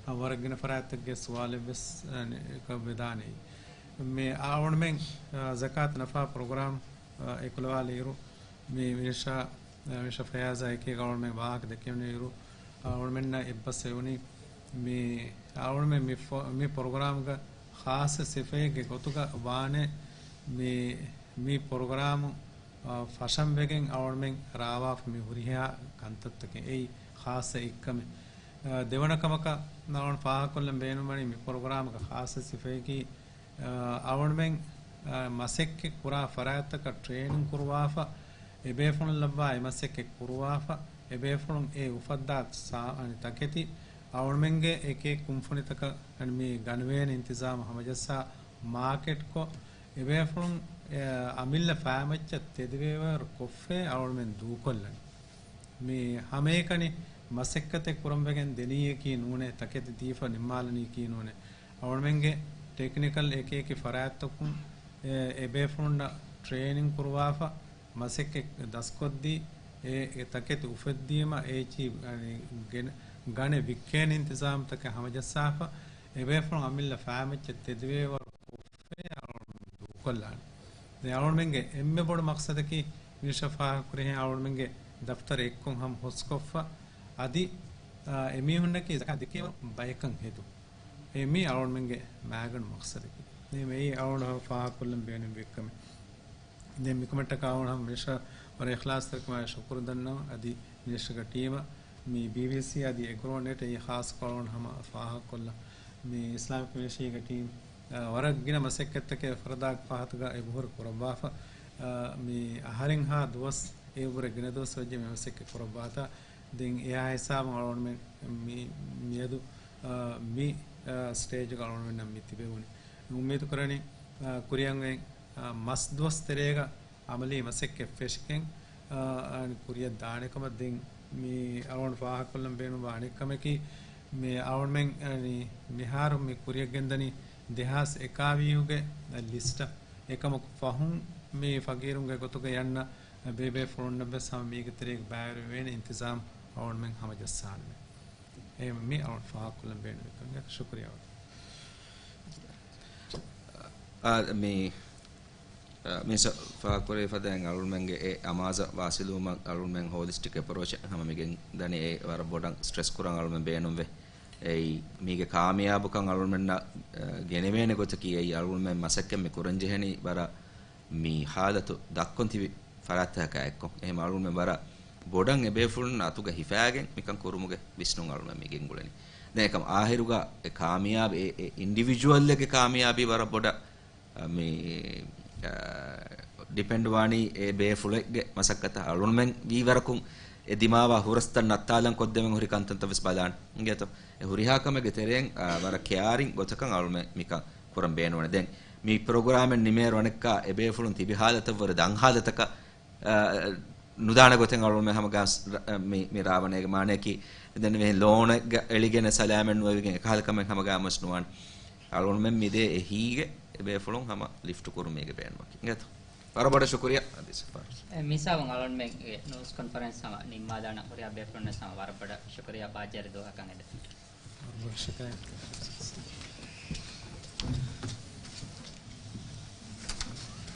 އާ، ވަރަށް ގިނަ ފަރާތްތަކުގެ ސުވާލެއް ވެސް، އާ، ނެ-، އެކަށް ވެދާނެ. މި އަޅުގަނޑުމެން، އާ، ޒަކާތު ނަފާ ޕްރޮގްރާމް، އާ، އެކުލަވާލި އިރު، މި މިނިސްޓަރ، އާ، މިނިސްޓަރ ފަޔާޒާ އެކީގަ އަޅުގަނޑުމެން ވާހަކަ ދެކެވުނު އިރު، އާ، އަޅުގަނޑުމެންނަށް އެއްބަސް ވެވުނީ، މި އަޅުގަނޑުމެން މި ފޮ-، މި ޕްރޮގްރާމްގަ ޚާއްޞަ ސިފައެއްގެ ގޮތުގަ ވާނެ މި، މި ޕްރޮގްރާމު، އާ، ފަށަން ވެގެން އަޅުގަނޑުމެން ރާވާފަ މި ހުރިހާ ކަންތައްތަކެއް. އެއީ ޚާއްޞަ އެއްކަމެއް. އާ، ދެވަނަ ކަމަކަށް އަޅުގަނޑު ފާހަގަކޮށްލަން ބޭނުންވަނީ މި ޕްރޮގްރާމްގެ ޚާއްޞަ ސިފައަކީ، އާ، އަޅުގަނޑުމެން، އާ، މަސައްކަތް ކުރާ ފަރާތްތަކަށް ޓްރޭނިން ކުރުވާފަ، އެބޭފުޅުން ލައްވާ އެ މަސައްކަތް ކުރުވާފަ، އެބޭފުޅުން އެ އުފައްދާ ސާ-، އަނި ތަކެތި އަޅުގަނޑުމެންގެ އެކި ކުންފުނިތަކަށް އަނި މި ގަނެވޭނެ އިންތިޒާމު ހަމަޖައްސާ މާކެޓްކޮށް، އެބޭފުޅުން، އެ، އަމިއްލަ ފައިމައްޗަށް ތެދުވޭވަރު ކޮށްފައި އަޅުގަނޑުމެން ދޫކޮށްލަނީ. މި ހަމައެކަނި މަސައްކަތެއް ކުރަންވެގެން ދެނީއަކީ ނޫނޭ، ތަކެތި ދީފަ ނިންމާލަނީކީ ނޫނޭ. އަޅުގަނޑުމެންގެ ޓެކްނިކަލް އެކިއެކި ފަރާތްތަކުން އެ، އެބޭފުޅުންނަށް ޓްރޭނިން ކުރުވާފަ، މަސައްކަތް ދަސްކޮށްދީ، އެ، އެ ތަކެތި އުފެއްދީމަ، އޭޗީ، އަނި، ގެން-، ގަނެ ވިއްކޭނެ އިންތިޒާމްތަކެއް ހަމަޖައްސާފަ، އެބޭފުޅުން އަމިއްލަ ފައިމައްޗަށް ތެދުވޭވަރު ކޮށްފައި އަޅުގަނޑު ދޫކޮށްލާނެ. ދެން އަޅުގަނޑުމެންގެ އެންމެ ބޮޑު މަޤްޞަދަކީ މިނިސްޓަރ ފާހަގަކުރިހެން އަޅުގަނޑުމެންގެ ދަފްތަރު އެއްކޮށް ހަމަ ހުސްކޮށްފަ، އަދި، އާ، އެމީހުންނަކީ ޒަކާތް ދެކޭވަރު ބަޔަކަށް ހެދުން. އެ މީ އަޅުގަނޑުމެންގެ މާގަނޑު މަޤްޞަދަކީ. ދެން މިއީ އަޅުގަނޑު ފާހަގަކޮށްލަން ބޭނުންވި އެއްކަމެއް. ދެން މިކޮމެންޓަކަށް އަޅުގަނޑު ހަމަ މިނިސްޓަރ ވަރަށް އިޚްލާޞްތެރިކަމާއި ޝުކުރު ދަންނަވަން. އަދި މިނިސްޓަރގެ ޓީމަށް މި ބީބީސީ އަދި އެގްރޯނެޓް އެއީ ޚާއްޞަކޮށް އަޅުގަނޑު ހަމަ ފާހަގަކޮށްލަން. މި އިސްލާމިކް މިނިސްޓްރީގެ ޓީމް، އާ، ވަރަށް ގިނަ މަސައްކަތްތަކެއް ފަރަދާގެ ފަހަތުގަ އެބަހުރި ކުރައްވާފަ. އާ، މި އަހަރެންހާ ދުވަސް އެއަށްވުރެ ގިނަ ދުވަސް ވެއްޖެ މި މަސައްކަތް ކުރައްވާތާ. ދެން އެއާ ހިސާބުން އަޅުގަނޑުމެން މި، މިއަދު، އާ، މި، އާ، ސްޓޭޖުގަ އަޅުގަނޑުމެންނަށް މި ތިބެވުނީ. އުއްމީދު ކުރަނީ، އާ، ކުރިއަށް އޮތް، އާ، މަސް ދުވަސް ތެރޭގަ އަމަލީ މަސައްކަތް ފެށިގެން، އާ، އަނި ކުރިއަށް ދާނެ ކަމަށް. ދެން މި އަޅުގަނޑު ފާހަގަކޮށްލަން ބޭނުންވާ އަނެއް ކަމަކީ، މި އަޅުގަނޑުމެން އަނި މިހާރު މި ކުރިއަށް ގެންދަނީ ދެހާސް އެކާވީހުގެ ލިސްޓަށް. އެކަމަކު ފަހުން މި ފަގީރުންގެ ގޮތުގަ އަންނަ ބޭބޭފުޅުންނަށް ވެސް ހަމަ މީގެ ތެރޭގަ ބައިވެރިވޭނެ އިންތިޒާމް އަޅުގަނޑުމެން ހަމަޖައްސާނަމޭ. އެހެން މި އަޅުގަނޑު ފާހަގަކޮށްލަން ބޭނުންވި ކަމަށް ޝުކުރިއްޔާ. އާ، މި، އާ، މި ސަ-، ފާހަގަކުރެވިފަދައިން އަޅުގަނޑުމެންގެ އެ އަމާޒަށް ވާސިލުވުމަށް އަޅުގަނޑުމެން ހޯލިސްޓިކް އެޕްރޯޗެއް ހަމަ މިގެން ދަނީ. އެ ވަރަށް ބޮޑަށް ސްޓްރެސް ކުރަން އަޅުގަނޑުމެން ބޭނުންވޭ. އެއީ މީގެ ކާމިޔާބުކަން އަޅުގަނޑުމެންނަށް، އާ، ގެނެވޭނެ ގޮތަކީ އެއީ އަޅުގަނޑުމެން މަސައްކަތް މި ކުރަން ޖެހެނީ ވަރަށް މި ހާލަތު ދަށްކޮށް ތިބި ފަރާތްތަކާ އެއްކޮށް. އެހެން އަޅުގަނޑުމެން ވަރަށް ބޮޑަށް އެބޭފުޅުން އަތުގަ ހިފާގެން މިކަން ކުރުމުގެ ވިސްނުން އަޅުގަނޑުމެން މި ގެންގުޅެނީ. ދެން އެކަމް އާހިރުގަ އެ ކާމިޔާބު، އެ، އެ އިންޑިވިޖުއަލްއެއްގެ ކާމިޔާބީ ވަރަށް ބޮޑަށް، އަ، މި، އަ، ޑިޕެންޑް ވާނީ އެ ބޭފުޅެއްގެ މަސައްކަތަށް. އަޅުގަނޑުމެން ވީ ވަރަކުން އެ ދިމާވާ ހުރަސްތައް ނައްތާލަން ކޮށްދެމެން ހުރި ކަންތައްތައް ވެސް ބަލާން. އިނގޭތޯ؟ އެ ހުރިހާ ކަމެއްގެ ތެރެއިން، އާ، ވަރަށް ކެއާރިން ގޮތަކަށް އަޅުމެ މިކަން ކުރަން ބޭނުންވަނީ. ދެން މި ޕްރޮގްރާމެއް ނިމޭއިރު އަނެއްކާ އެބޭފުޅުން ތިބި ހާލަތަށްވުރެ ދަށް ހާލަތަކަށް، އާ، ނުދާނެ ގޮތެއް އަޅުމެ ހަމަގާ ސް-، ރ-، މި، މި ރާވަނޭގެ މާނަޔަކީ ދެން މި ލޯނެއްގަ އެޅިގެނެއް ސަލާމަތް ނުވެވިގެން އެކަހަލަ ކަމެއް ހަމަގާމަސް ނުވާނެ. އަޅުމެ މިދޭ އެހީގެ އެބޭފުޅުން ހަމަ ލިފްޓް ކުރުމީގެ ބޭނުމަކީ. އިނގޭތޯ؟ ވަރަށް ބޮޑަށް ޝުކުރިއްޔާ. އަދި ސިފާރިޝް. އެ، މިސާވުން އަޅުގަނޑުމެންގެ ނޫސް ކޮންފަރެންސް ހަމަ ނިންމާލާނަން ހުރިހާ ބޭފުޅުންނަށް ހަމަ ވަރަށް ބޮޑަށް ޝުކުރިއްޔާ ބާއްޖަވެރި ދުވަހަކަށް އެދެން. ވަރަށް ބޮޑަށް ޝުކުރިއްޔާ.